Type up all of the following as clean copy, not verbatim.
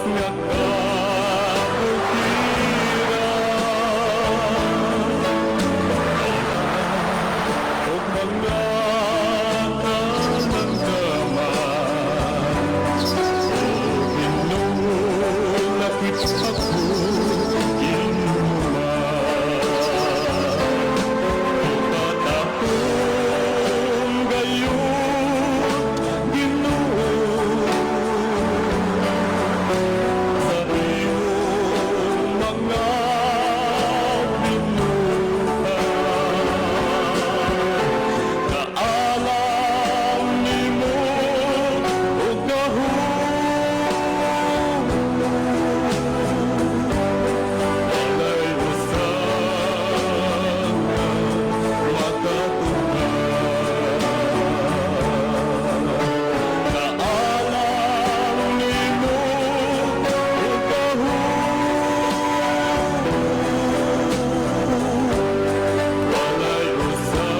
Nga kabukiran ug mga kalamdaman. O Ginoo, lakip ako inuman. Katahom gayud, Ginoo, sa imong mga binuhat. Kaalam nimo ug gahom, walay usa nga makatungkad. Kaalam nimo ug gahom, walay usa nga makatungkad.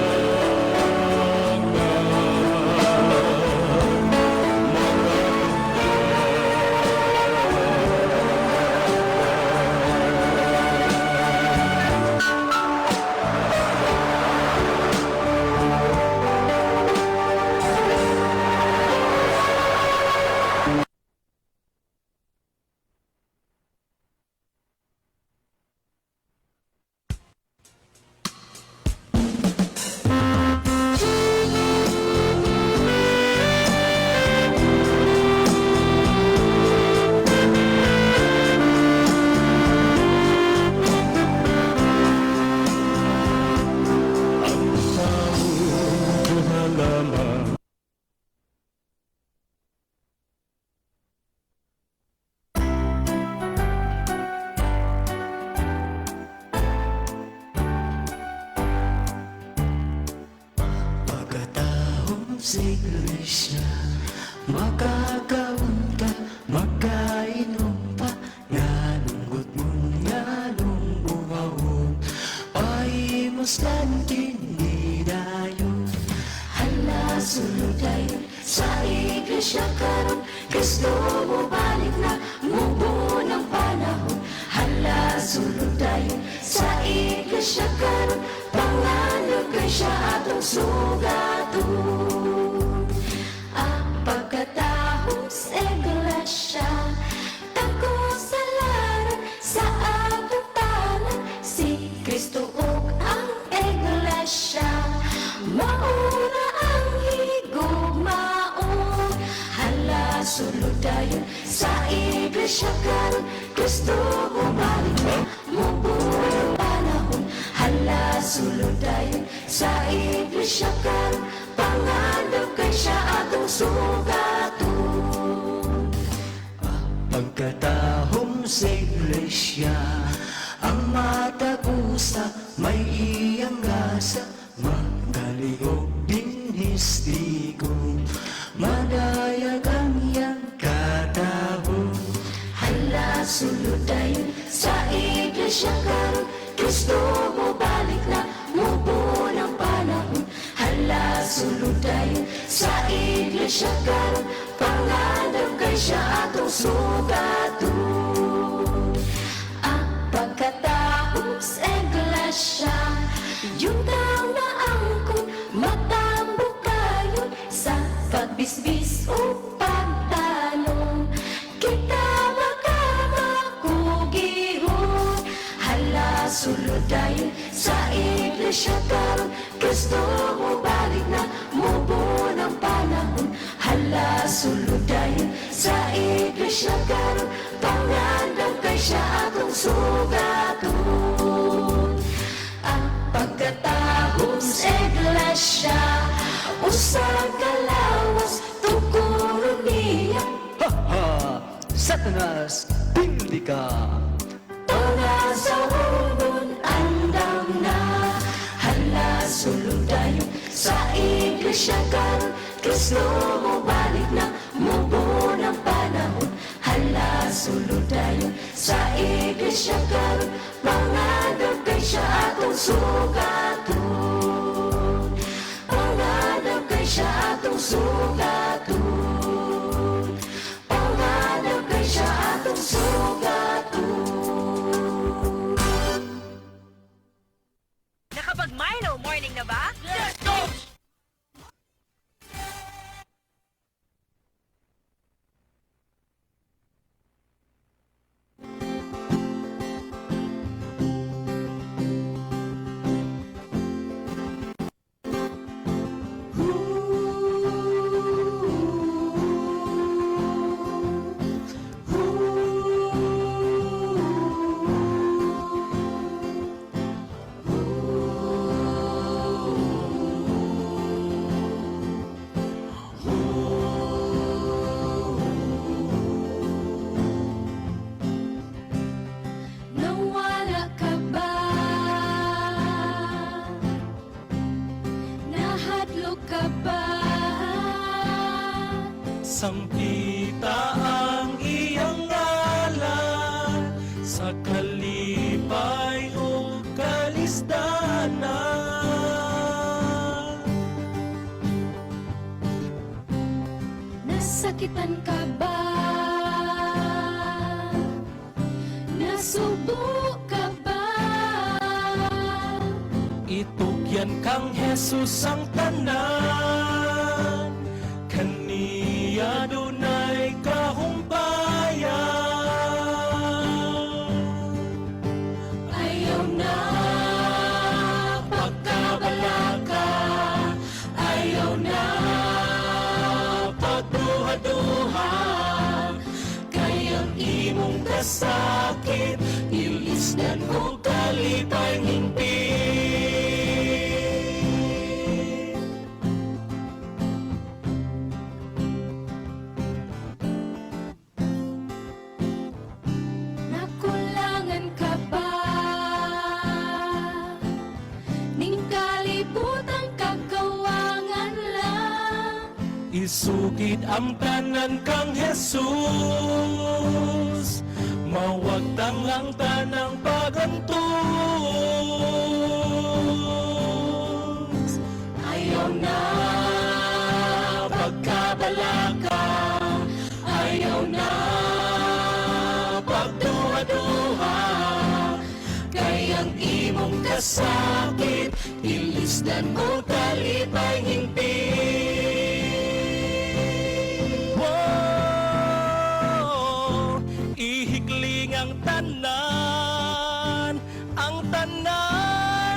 Ang tao duha lamang. Pagkatahom sa iglesia, makakaon ka, makainom pa, nganong gutmon, nganong uhawon, pahimuslan kini dayon. Hala, sulod dayon sa iglesia karon, Kristo mo balik na, mubo ng panahon. Hala, sulod dayon sa iglesia karon, pangandoy kay siya atong sugaton. Ang pagkatahom sa iglesia, tagkosalaran sa atong tanan, si Kristo ug ang iglesia, mauna ang higugmaon. Hala, sulod dayon sa iglesia karon, Kristo bumalik na, mubo ang panahon. Hala, sulod dayon sa iglesia karon, pangandoy kay siya atong sugaton. Pagkatahom sa iglesia, ang matag usa may iyang gasa, magalihok dinhi's tigom, madayag ang iyang katahom. Hala, sulod dayon sa iglesia karon, Kristo mo balik na, mubo ng panahon. Hala, sulod dayon sa iglesia karon, pangandoy kay siya atong sugaton. Ang pagkatahom sa iglesia, yuntang maangkon, matambukayon sa pagbisbis o pagtanong, kita makamakugihon. Hala, sulod dayon sa iglesia karon, Kristo mo balik na, mubo ng panahon. Hala, sulod dayon sa iglesia karon, pangandoy kay siya atong sugaton. Ang pagkatahom sa iglesia, usa ka lawas, tukuron niya. Ha ha! Satanas, pildi ka! Pangasawonon andam na. Hala, sulod dayon sa iglesia karon, Kristo mo balik na, mubo ng panahon. Hala, sulod dayon sa iglesia karon, pangandoy kay siya atong sugaton. Pangandoy kay siya atong sugaton. Pangandoy kay siya atong. Nasakitan ka ba? Nasubo ka ba? Itugyan kang Jesus ang tanan, kaniya dunay kahumpayan. Ayaw na pagkabalaka, ayaw na pagduha-duha, kay ang imong kasakit ilisdan og kalipay hingpit. Nakulangan ka ba ning kalibutang kagawangan lang? Isugid ang tanan kang Jesus, mawagtang ang tanang pagantos. Ayaw na pagkabalaka, ayaw na pagduha-duha, kay ang imong kasakit ilisdan og kalipay hingpit. Whoa, ihikling ang tanan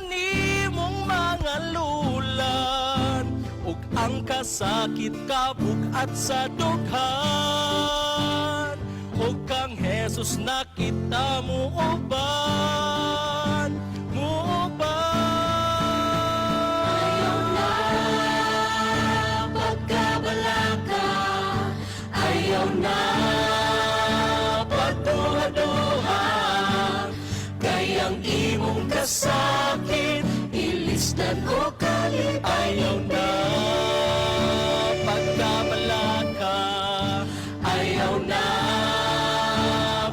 nimong mga lulan, ug ang kasakit kabug-at sa dughan, ug kang Jesus nakita muuban, muuban. Ayaw na pagkabalaka, ayaw na pagduha-duha, kay ang imong kasakit ilisdan og kalipay. Ayaw na pagkabalaka, ayaw na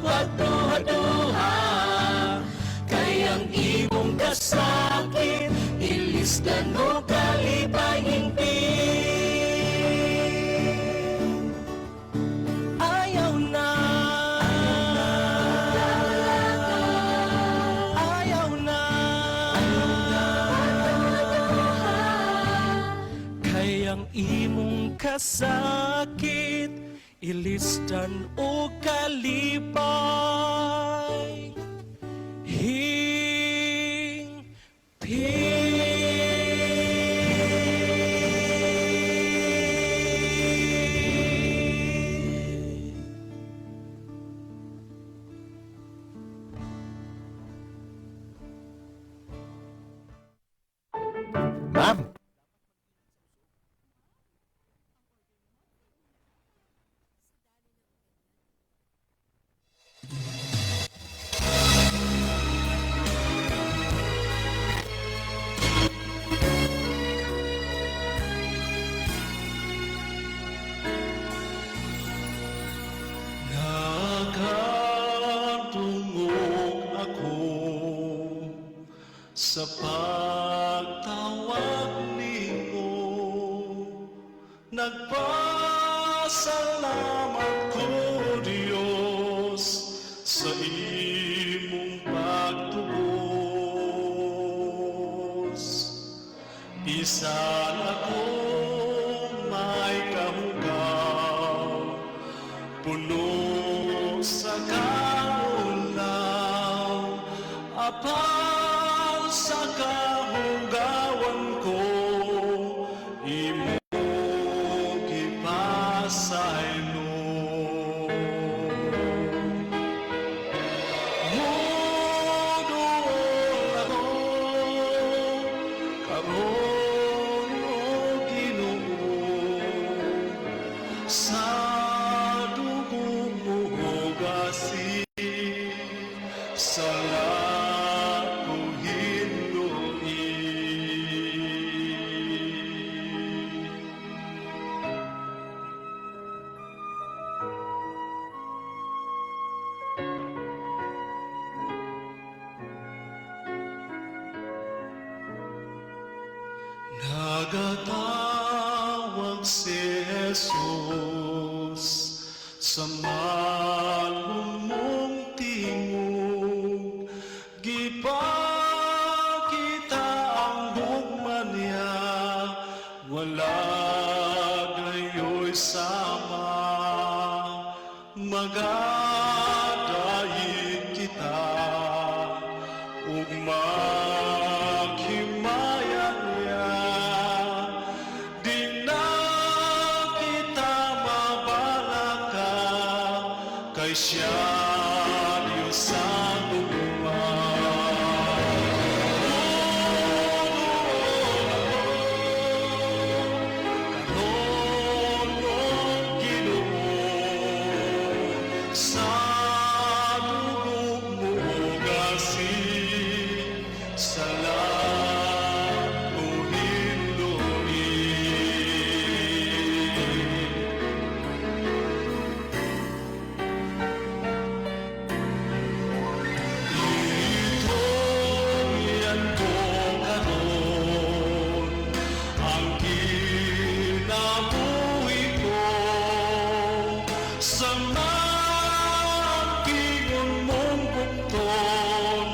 pagduha-duha, kay ang imong kasakit ilisdan og kalipay hingpit. Ayaw na, ayaw na, kay ang imong kasakit ilisdan og kalipay hingpit. Ma'am, Nakadungog ako sa pagtawag nimo. Nagpasalamat ko, Diyos, sa imong pagtubos. Bisan ako may kahugaw, puno sa kaulaw, apan sa kahugawan ko, imong gipasaylo. Muduol ako karon, o Ginoo, sa dugo mo hugasi, sala ko hinloi. Nagatawag si Jesus. Sa malumong tingog, gipakita ang gugma niya, wala gayoy sama. Magadayeg kita ug maghimaya niya. Di na kita mabalaka, kay siya Diyos sa gugma. Muduol ako karon, o Ginoo, sa dugo mo hugasi, sala ko hinloi. Itugyan ko karon ang kinabuhi ko sa makingon mong bukton,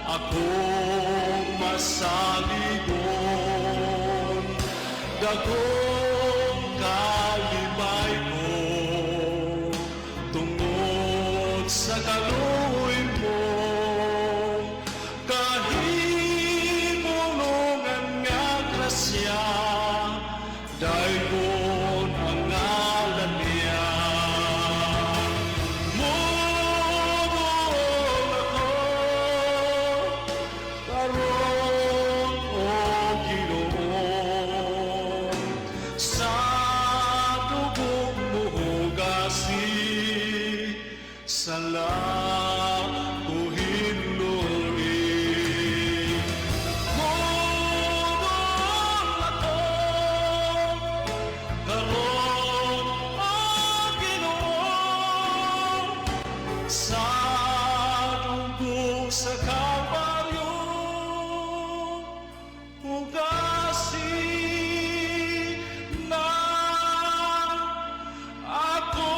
akong masaligon. Dagkong kalipay ko tungod sa kaluoy mo, kahimulongan nga grasya, daygon ang ngalan niya. Muduol ako karon, o Ginoo, sa dugo mo hugasi, sala ko hinloi. Muduol ako karon, o Ginoo, sa dugo sa Kalbaryo hugasi na ako.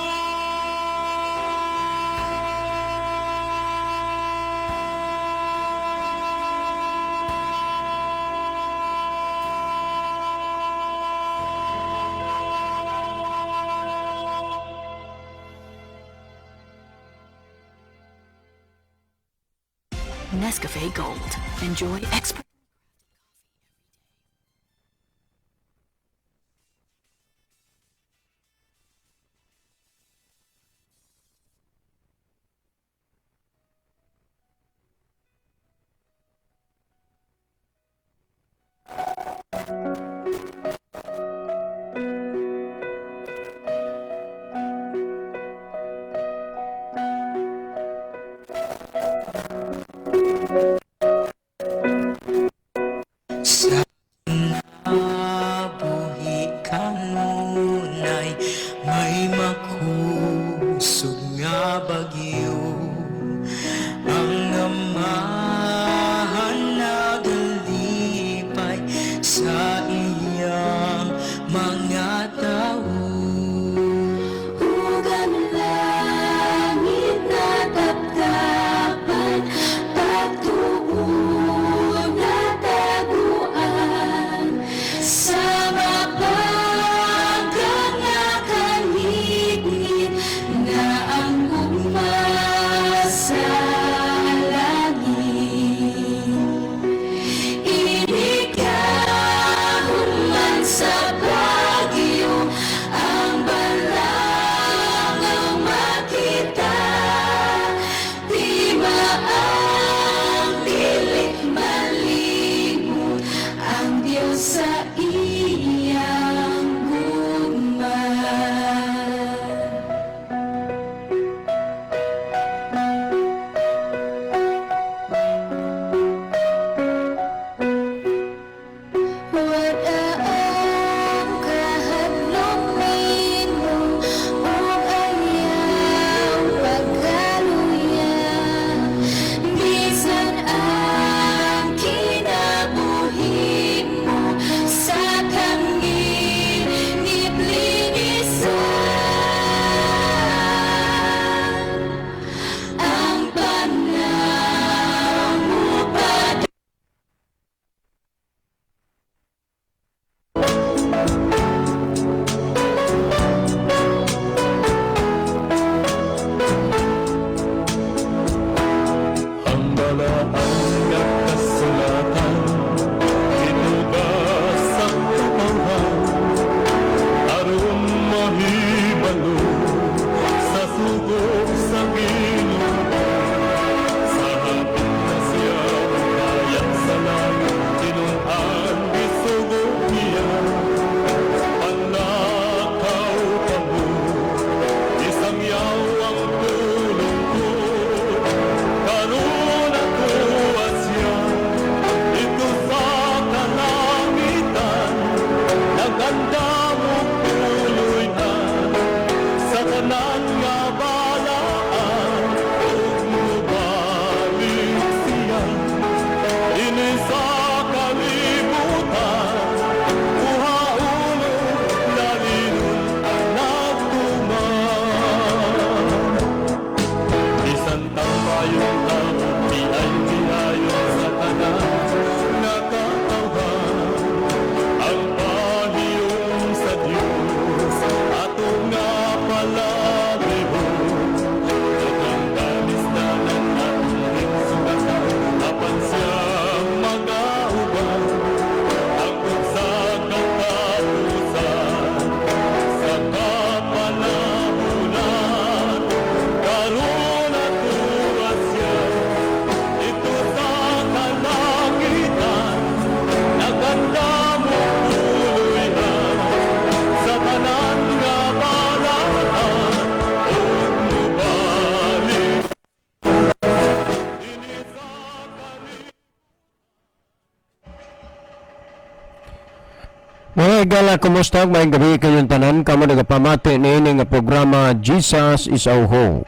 Nescafe Gold. Enjoy expert. Sa kinabuhi kanunay may makusog nga bagyo, ang Amahan nagalipay sa iyang mga tao. Ug ang langit nataptapan, pagtuo nataguan, sa mabagang nakaniknit na ang gugma. Mga higala, kumusta? Maayong gabi kayong tanan. Kamo nagapamati niini nga programa, Jesus is Our Hope.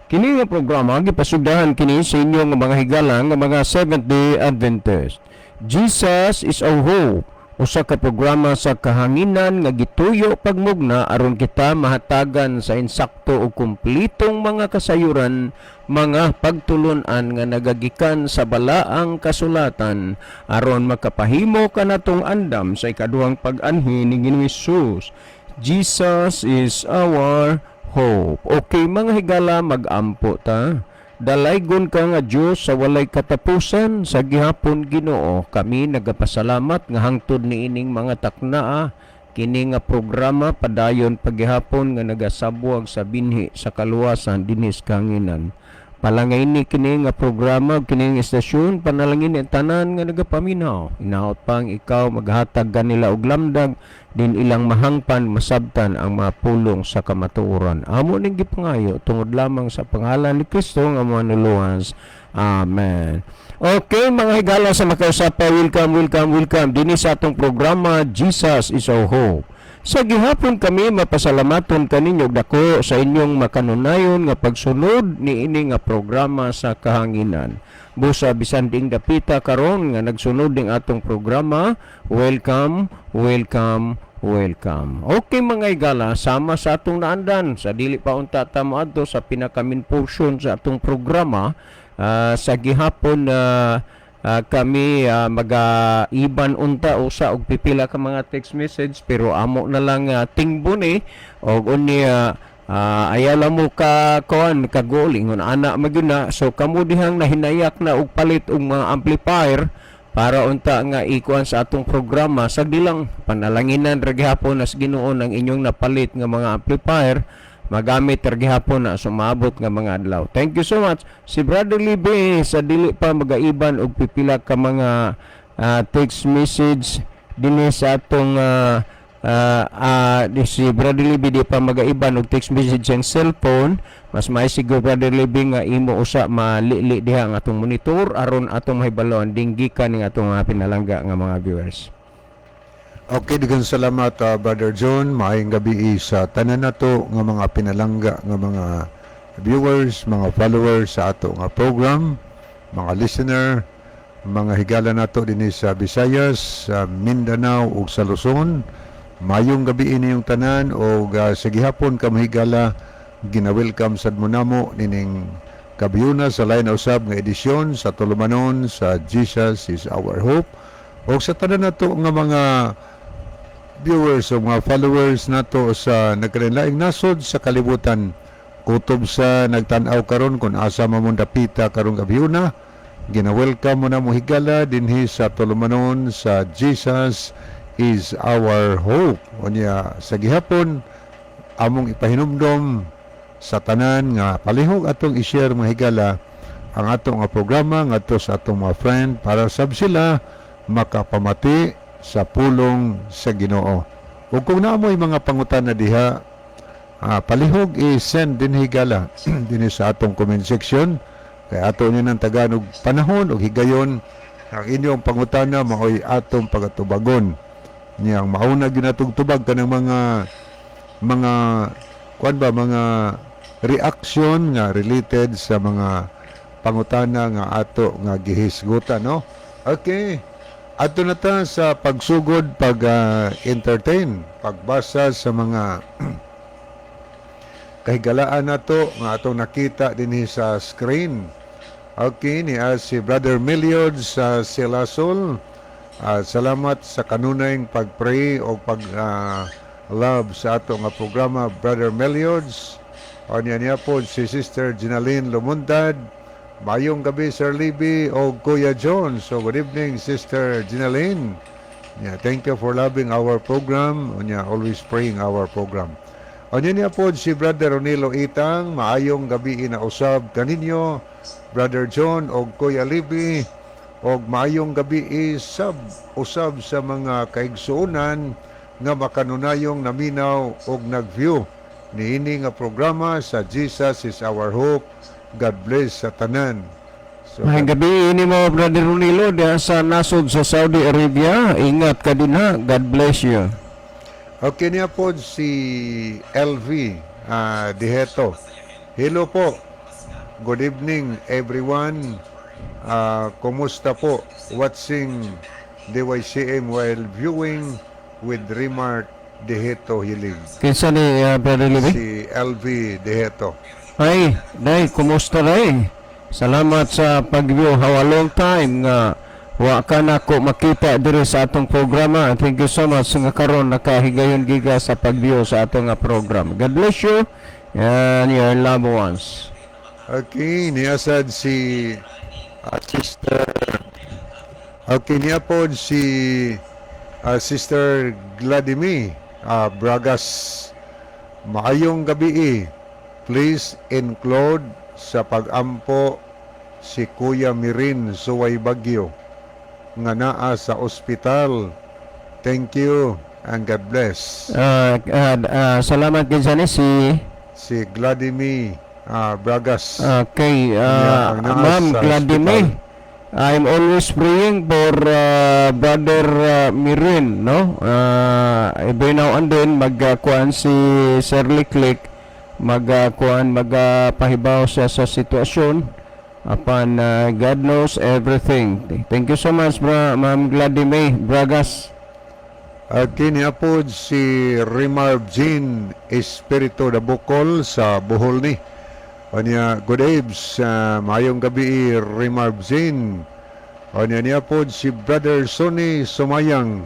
Kini nga programa gipasugdahan kini sa inyong mga higala nga mga Seventh-day Adventist. Jesus is Our Hope. Usa ka programa sa kahanginan nga gituyo pagmugna aron kita mahatagan sa insakto ug kumplitong mga kasayuran, mga pagtulunan nga nagagikan sa balaang kasulatan aron makapahimo kanatong andam sa ikaduhang pag-anhi ni Ginoong Hesus. Jesus is our hope. Okay, mga higala, mag-ampo ta. Dalaygon ka nga Diyos sa walay katapusan, sa gihapon, Ginoo, kami nagapasalamat nga hangtod niining mga taknaa kini nga programa padayon pagihapon nga nagasabwag sa binhi sa kaluwasan dinhi sa kahanginan. Palangay ni kini nga programa ug kini nga istasyon, panalangin ang tanan nga nagapaminaw. Hinaot pang ikaw maghatag kanila og lamdag din ilang mahangpan masabtan ang mga pulong sa kamatuoran. Amo ning gipangayo tungod lamang sa pangalan ni Kristo nga manuluwas. Amen. Okay, mga higala sa makausapa, welcome, welcome, welcome dinhi sa atong programa, Jesus is Our Hope. Sa gihapon kami mapasalamaton kaninyo dako sa inyong makanunayon nga pagsunod niini nga programa sa kahanginan. Busa bisan ding dapita karon nga nagsunod ning atong programa, welcome, welcome, welcome. Okay, mga higala, sama sa atong naandan sa dili pa unta ta moadto sa pinaka-main portion sa atong programa, sa gihapon na kami magaiban unta usa og pipila ka mga text message, pero amo na lang tingbo ni og unya ayaw lang mo ka kuan kagol ingon ana magyud na. So kamo dihang nahinayak na og palit og mga amplifier para unta nga ikuan sa atong programa, sa dilang panalanginan ra gihapon nas Ginoo ang inyong napalit nga mga amplifier magamit ra gihapon na sumabot nga mga adlaw. Thank you so much. Si Brother Libe, sa dili pa magaiban og pipila ka mga text message dinhi sa atong di si Brother Libby di pa magaiban og text message ang cellphone, mas may siguro, Brother Libby, nga imo usa malili diha ang atong monitor aron atong mahibaloan dinggi ka ning atong mga pinalangga nga mga viewers. Okay, daghang salamat, Brother John. Maayong gabi sa tanan nato nga mga pinalangga nga mga viewers, mga followers sa ato nga program, mga listener, mga higala nato dinhi sa Visayas, sa Mindanao ug sa Luzon. Maayong gabi inyong tanan ug sa gihapon ka mahigala, gina-welcome sad mo namo nining kabiyuna sa lain na usab nga edisyon sa tulumanon sa Jesus is Our Hope. Ug sa tanan nato nga mga viewers o mga followers nato sa nagkalainlaing nasod sa kalibutan, kutob sa nagtan-aw karon kung asa man mong dapita karong gabhiona, gina-welcome mo na mo, higala, dinhi sa tulumanon sa Jesus is Our Hope. Unya sa gihapon among ipahinumdom sa tanan nga palihog atong i-share, mga higala, ang atong nga programa ngadto sa atong mga friend para sab sila makapamati sa pulong sa Ginoo. Ug kung naamoy mga pangutana diha, palihog i-send din, higala, dinhi sa atong comment section kay ato niya ng tagaan og panahon og higayon ang inyong pangutana maoy atong pagatubagon. Niyang mauna gyud natong tubag kanang mga kuan ba, mga reaction nga related sa mga pangutana nga ato nga gihisgutan, no? Okay, adto na ta sa pagsugod pag entertain, pagbasa sa mga kahigalaan nato nga atong nakita dinhi sa screen. Okay, ni si Brother Meliod sa Silasol. Salamat sa kanunayng pag-pray o pag love sa ato nga programa, Brother Meliods. O niya niya po si Sister Ginaline Lumundad. Maayong gabi, Sir Libby o Kuya John. So good evening, Sister Ginaline. Yeah, thank you for loving our program. Unya, always praying our program. O niya niya po si Brother Ronilo Itang. Maayong gabi ina usab kaninyo, Brother John o Kuya Libby. Og maayong gabi isab usab sa mga kaigsuonan nga makanunayong naminaw og nag-view niini nga programa sa Jesus is Our Hope. God bless sa tanan. So, Maayong gabi ini mo, Brother Ronilo, diha sa nasod sa Saudi Arabia. Ingat ka din ha. God bless you. Okay niya po si LV Diheto. Hello po. Good evening, everyone. Kumusta po? Watching DYCM while viewing with Remart Diheto Hilig. Kinsa ni Brother Libby? Si LV Diheto. Ay, day, kumusta, day? Salamat sa pag-view. How a long time nga wa ka na ko makita diri sa atong programa. Thank you so much nga karon nakahigayon gyud ka sa pag-view sa atong nga program. God bless you and your loved ones. Okay, niyasad si Sister. Okay, niya po si Sister Gladimi Bragas. Maayong gabi eh. Please include sa pag-ampo si Kuya Mirin Suway Bagyo nga naa sa ospital. Thank you and God bless. Salamat kinsa ni si Si Gladimi Bragas. Okay, Niya, ang naa Ma'am sa Gladime. ospital. I'm always praying for Brother Mirin, no? Every now and then magkuan si Sir Liklik, magkuan, magpahibaw siya sa sitwasyon apan God knows everything. Thank you so much, bra, Ma'am Gladime Bragas. Okay, niya po si Remar Jean Espiritu da Bukol sa Bohol ni. O niya, good eves, maayong gabi, Remar Jean. O niya niya po si Brother Sonny Sumayang.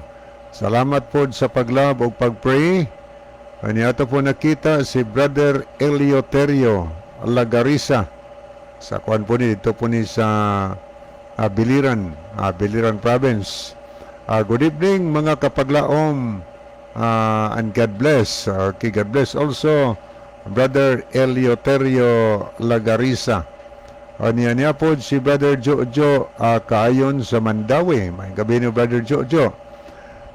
Salamat po sa pag-love o pag-pray. O niya ato po nakita si Brother Elioterio Lagarisa. Sa kuan po ni, ito po ni sa Biliran, Biliran Province. Good evening, mga kapaglaom, and God bless. Okay, God bless also Brother Elioterio Lagarisa. O niya niya po si Brother Jojo Kaayon sa Mandaue. Maayong gabi ni Brother Jojo.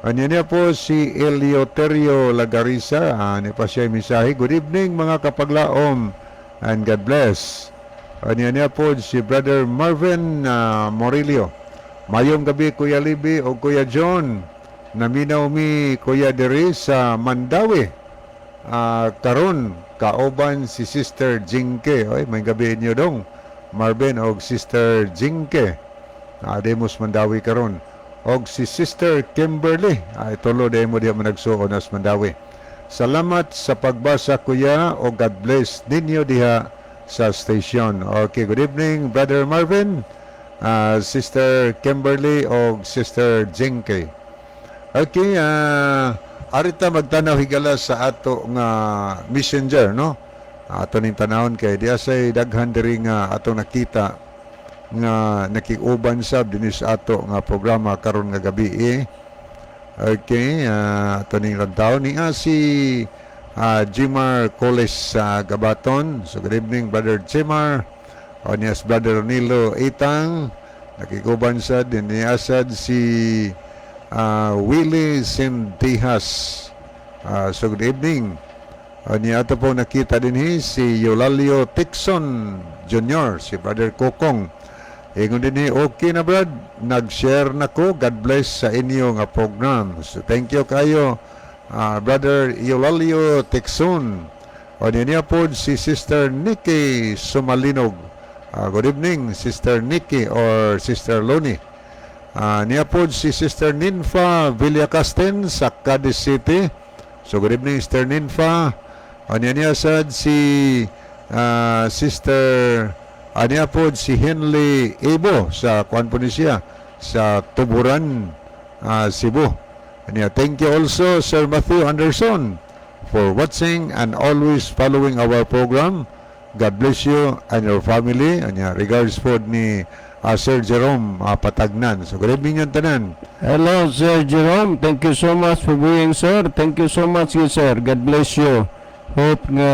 O niya niya po si Elioterio Lagarisa. Ni pa siya mensahe. Good evening, mga kapaglaom, and God bless. O niya niya po si Brother Marvin Morillo. Mayong gabi, Kuya Libby o Kuya John. Naminaw mi, Kuya, diri sa Mandaue. Karon kauban si Sister Jinke. Oy, maayong gabi inyo dong. Marvin og Sister Jinke. Demos Mandaue karon. Og si Sister Kimberly. Ay tulo day mo diha managsuon as Mandaue. Salamat sa pagbasa, Kuya, o God bless ninyo diha sa station. Okay, good evening, Brother Marvin, Sister Kimberly o Sister Jinke. Okay, arita magtanaw higala sa ato nga messenger, no? Ato ning tanawon kay diya say daghan diri nga ato nakita nga nakiuban sab dinhi sa ato nga programa karon nga gabi eh. Okay, ato ning lantaw ni si Jimar Coles sa Gabaton. So good evening, Brother Jimar. O niya si Brother Nilo Itang nakikuban sa din ni asad si Willie Sintihas. So good evening. Niya ato po nakita din hi si Eulalio Tixon Jr., si Brother Kokong. Ingon din hi, okay na brad, nag-share na ko. God bless sa inyo nga program. So thank you kayo, Brother Eulalio Tixon. O niya po si Sister Nikki Sumalinog. Good evening, Sister Nikki or Sister Loni. Niya po si Sister Ninfa Villacasten sa Cadiz City. So good evening, Sister Ninfa. O niya niya sad si Sister niya po si Henley Ebo sa kuan po ni siya sa Tuburan, Cebu. Niya, thank you also, Sir Matthew Anderson, for watching and always following our program. God bless you and your family. Anya, regards po ni Sir Jerome Patagnan. So good evening yung tanan. Hello, Sir Jerome. Thank you so much for being, sir. Thank you so much, you, sir. God bless you. Hope nga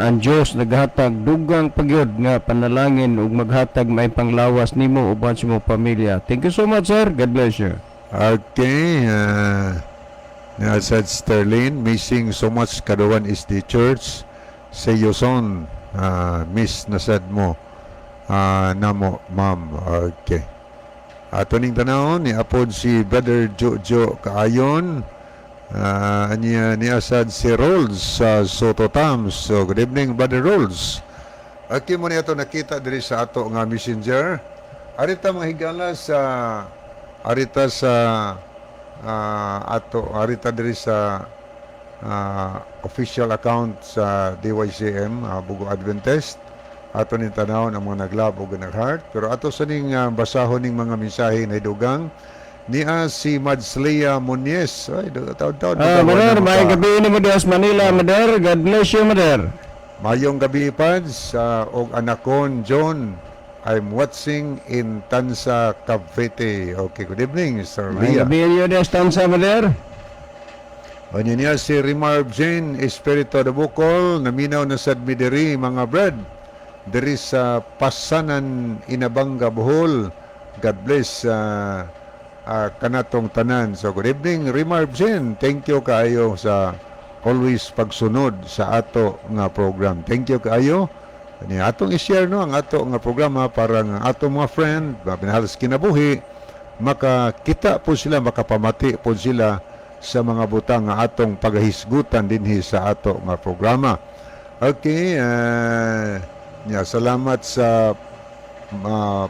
ang Diyos naghatag dugang pagyud nga panalangin ug maghatag may panglawas nimo uban sa imong pamilya. Thank you so much, sir. God bless you. Okay. Said Sterling, missing so much Kaduan is the church. Say you son, miss na sad mo. Namo, ma'am. Okay. Ato ning tanawon ni apod si Brother Jojo Kaayon. Anya ni asad si Rolls sa Soto Tams. So good evening, Brother Rolls. Okay mo niya ito nakita diri sa ato nga messenger. Arita, mga higala, sa arita sa ato arita diri sa official account sa DYCM Bogo Adventist. Ato ning tanawon ang mga nag-love ug nag-heart, pero ato sa ning basahon ning mga mensahe na dugang niya si Madslia Muñez. Ay, taon-taon. Mader, maayong gabi nimo diha sa Manila, Mader. God bless you, Mader. Mayong gabi, Pads, og anakon John. I'm watching in Tansa, Cavite. Okay, good evening, Sir Maayong Leah. gabi niyo diha sa Tansa, Mader. Onya niya si Rimarv Jane Espiritu de Bukol, naminaw na sad mi diri, mga brad. Diri sa Pasanan, Inabanga, Bohol. God bless kanatong tanan. So good evening, Rimarv Jane. Thank you kaayo sa always pagsunod sa ato nga program. Thank you kaayo. Ni atong i-share, no, ang ato nga programa para nga ato mga friend, mga kinabuhi, makakita po sila, makapamati po sila sa mga butang nga atong pagahisgutan dinhi sa ato nga programa. Okay, yeah, salamat sa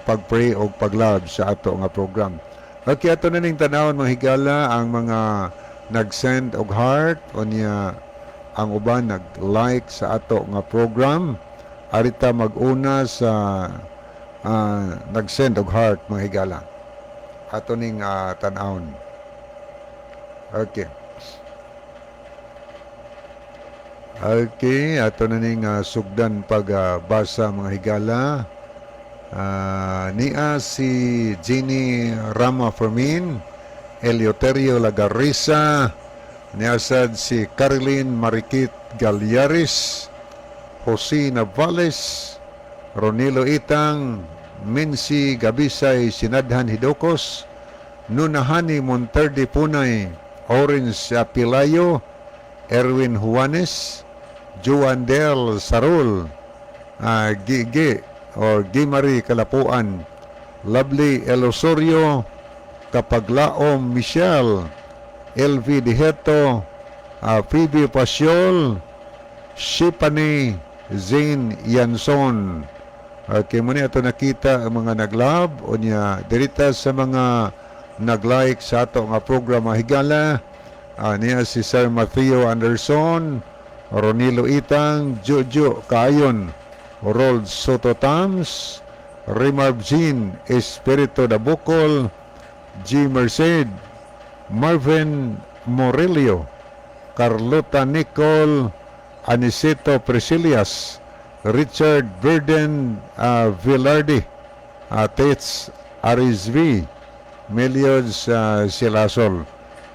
pag-pray o pag-love sa ato nga program. Okay, ato na ning tanawon, mga higala, ang mga nag-send og heart o niya ang uban nag-like sa ato nga program. Arita mag-una sa nag-send og heart, mga higala. Ato ning tan-awon. Okay. Okay, ato na ning sugdan pagbasa, mga higala. Nia si Jenny Rama Fermin, Eleuterio Lagarisa, niasad si Caroline Marikit Galyaris, Jose Navales, Ronilo Itang, Mincy Gabisay Sinadhan Hidokos, Nunahani Monterde Punay, Orange Apilayo, Erwin Juanes, Juan Del Sarul, Gigi or Gimari Kalapuan, Lovely Elosorio, Kapaglaom Michelle, LV Diheto, Phoebe Pasiol, Shipani Zane Yanson. Okay, muna ato nakita ang mga nag-love o niya dirita sa mga nag-like sa ato nga programa, higala. Niya si Sir Matthew Anderson, Ronilo Itang, Jojo Kayon, Rold Soto Tams, Rimarv Jean Espiritu da Bukol, G. Merced, Marvin Morelio, Carlota Nicole, Aniceto Priscilias, Richard Burden Villardi, Tets Arizvi, Meliod Silasol.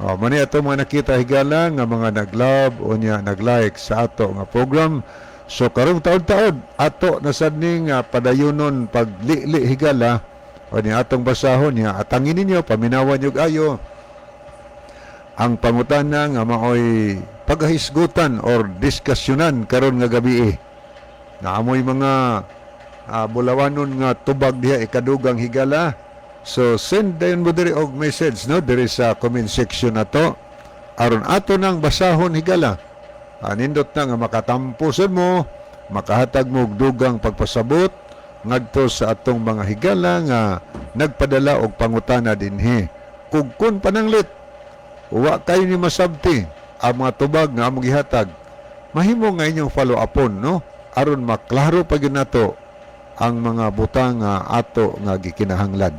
Oh, mani ato mga nakita, higala, nga mga nag-love o niya nag-like sa ato nga program. So karong taon-taon ato na sad ning padayonon paglili, higala, o niya atong basahon niya atangin ninyo, paminawan niyo ayo ang pangutana nga maoy paghahisgutan or diskusyonan karon nga gabi. Naamoy mga bulawanon nga tubag diha ikadugang, higala. So send dayon mo diri og message, no, diri sa comment section nato aron ato nang basahon, higala. Nindot na nga makatampo mo, makahatag mo og dugang pagpasabot ngadto sa atong mga higala nga nagpadala og pangutana dinhi. Kung kun pananglit wa kayo ni masabti ang mga tubag nga among gihatag, mahimo nga inyong follow upon, no, aron maklaro pa gyud nato ang mga butang nga ato nga gikinahanglan.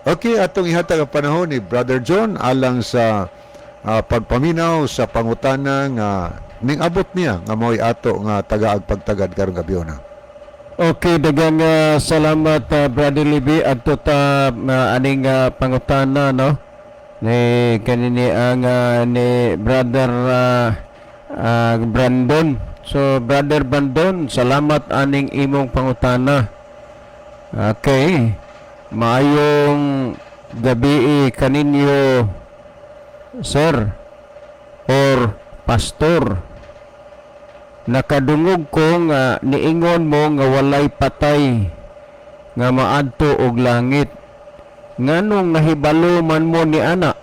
Okay, atong ihatag ang panahon ni Brother John alang sa pagpaminaw sa pangutana nga ning abot niya nga mao'y ato nga tagaag pagtagad karong gabi na. Okay, daghang salamat, Brother Libby, adto ta aning pangutana, no, ni kanini ang ni Brother Brandon. So Brother Brandon, salamat aning imong pangutana. Okay. Maayong gabi kaninyo, sir or pastor. Nakadungog ko nga niingon mo nga walay patay nga maadto og langit. Nganong nahibalo man mo ni ana?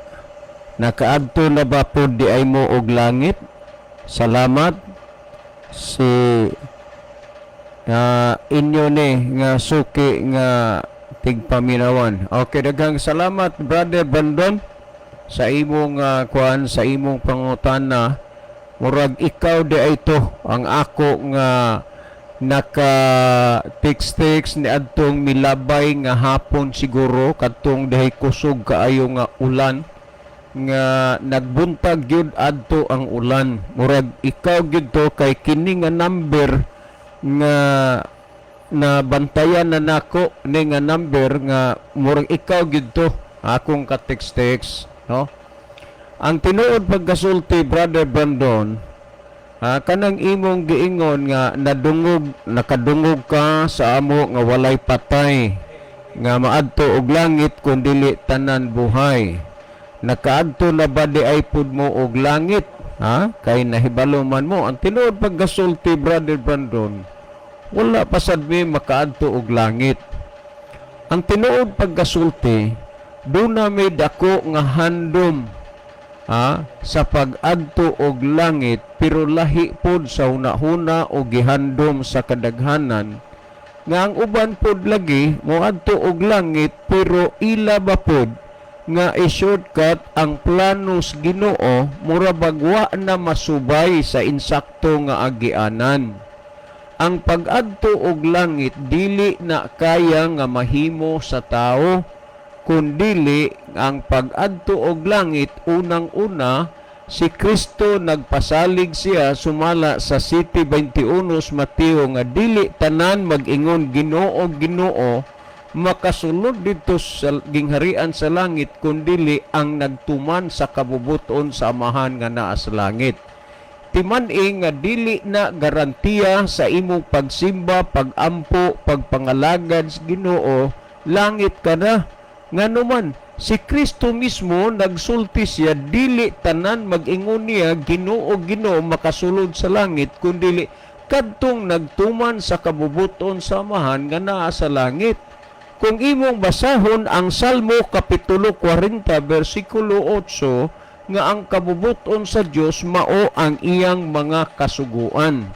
Nakaadto na ba pod diay mo og langit? Salamat si nga inyo ni nga suki nga tigpaminawan. Okay, daghang salamat, Brother Brandon, sa imong kuan, sa imong pangutana. Murag ikaw diay to ang ako nga naka text ni adtong milabay nga hapon siguro, kadtong dihay kusog kaayo nga ulan, nga nagbuntag gyud adto ang ulan. Murag ikaw gyud to kay kini nga number nga nabantayan na nako ni nga number nga murag ikaw gyud to akong ka text text, no? Ang tinuod pagkasulti, Brother Brandon, kanang imong giingon nga nadungog, nakadungog ka sa amo nga walay patay nga maadto og langit kun dili tanan buhay. Nakaadto na ba diay pud mo og langit, ha? Kay nahibalo man mo. Ang tinuod pagkasulti, Brother Brandon, wala pa sad mi makaadto og langit. Ang tinuod pagkasulti, duna may dako nga handom, ha, sa pag-adto og langit, pero lahi pod sa hunahuna o gihandom sa kadaghanan nga ang uban pod lagi moadto og langit, pero ila ba pod nga i-shortcut ang plano sa Ginoo, mura bagwa na masubay sa insakto nga agianan. Ang pag-adto og langit dili na kaya nga mahimo sa tao, kundili ang pag-adto og langit, unang-una si Kristo nagpasalig siya sumala sa 7:21 sa Mateo nga dili tanan mag-ingon, "Ginoo, Ginoo," makasulod didto sa gingharian sa langit, kundili ang nagtuman sa kabubuton sa Amahan nga naa sa langit. Timan-i nga dili na garantiya sa imong pagsimba, pagampo, pagpangalagad sa Ginoo, langit ka na. Ngano man, si Kristo mismo nagsulti siya, dili tanan mag-ingon niya, "Ginoo, Ginoo," makasulod sa langit, kundili kadtong nagtuman sa kabubuton sa Amahan nga naa sa langit. Kung imong basahon ang Salmo Kapitulo 40 bersikulo 8 nga ang kabubuton sa Dios mao ang iyang mga kasuguan.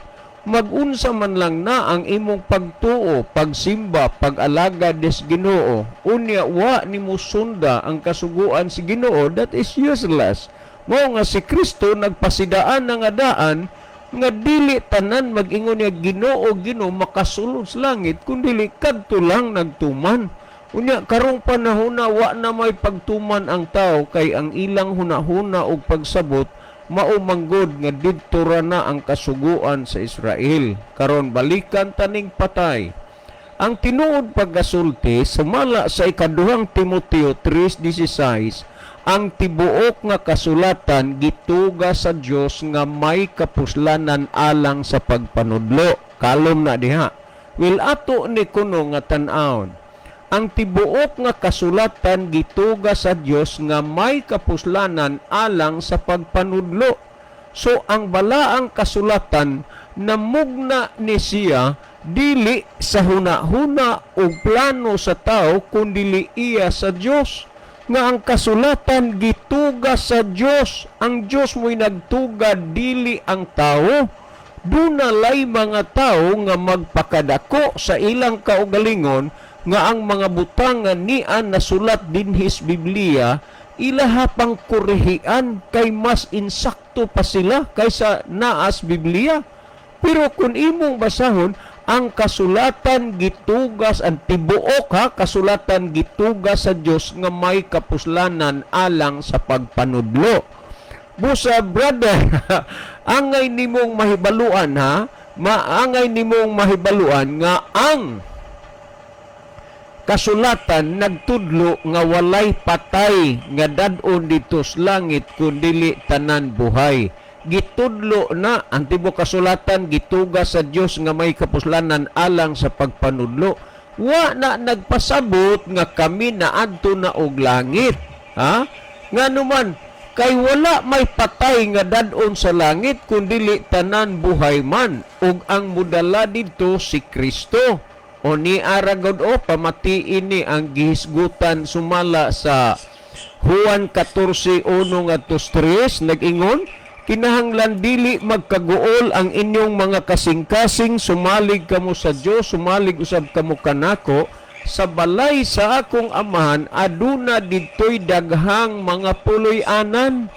Magunsa man lang na ang imong pagtuo, pagsimba, pag-alagad des Ginoo, unya wa nimo sunda ang kasuguan si Ginoo, that is useless. Mao nga si Kristo nagpasidaan na nga daan nga dili tanan mag-ingon niya, "Ginoo, Ginoo," makasulod sa langit, kundi kadto lang nagtuman. Unya karong panahon na wa na may pagtuman ang tao kay ang ilang hunahuna og pagsabot mao manggod nga didto ra na ang kasuguan sa Israel. Karon balikan taning patay. Ang tinuod pagkasulti sumala sa Ikaduhang Timoteo 3:16, ang tibuok nga kasulatan gituga sa Dios nga may kapuslanan alang sa pagpanudlo. Kalom na diha. Will ato ni kuno nga tan-awon. Ang tibuok nga kasulatan gituga sa Dios nga may kapuslanan alang sa pagpanudlo. So ang balaang kasulatan namugna ni siya dili sa huna-huna o plano sa tao, kundili iya sa Dios. Nga ang kasulatan gituga sa Dios. Ang Dios mo'y nagtuga, dili ang tao. Dunalay mga tao nga magpakadako sa ilang kaugalingon nga ang mga butang nga nian nasulat dinhi sa Biblia ilaha pang kurihian kay mas insakto pa sila kaysa naas Biblia. Pero kung imong basahon, ang kasulatan gitugas, ang tibuok ha, kasulatan gitugas sa Dios nga may kapuslanan alang sa pagpanudlo. Busa, brother, angay nimong mahibaluan ha, maangay nimong mahibaluan nga ang kasulatan nagtudlo nga walay patay nga dad-on didto sa langit kun dili tanan buhay. Gitudlo na ang tibuok kasulatan gituga sa Dios nga may kapuslanan alang sa pagpanudlo. Wa na nagpasabot nga kami na adto na og langit. Ha? Ngano man, kay wala may patay nga dad-on sa langit kun dili tanan buhay man ug ang mudala didto si Kristo. O ni aragod o pamatiin ni ang gihisgutan sumala sa Juan 14:1 ngadto 3 nag-ingon, "Kinahanglan dili magkaguol ang inyong mga kasing-kasing, sumalig kamo sa Dios, sumalig usab kamo kanako. Sa balay sa akong Amahan aduna didtoy daghang mga puloy-anan.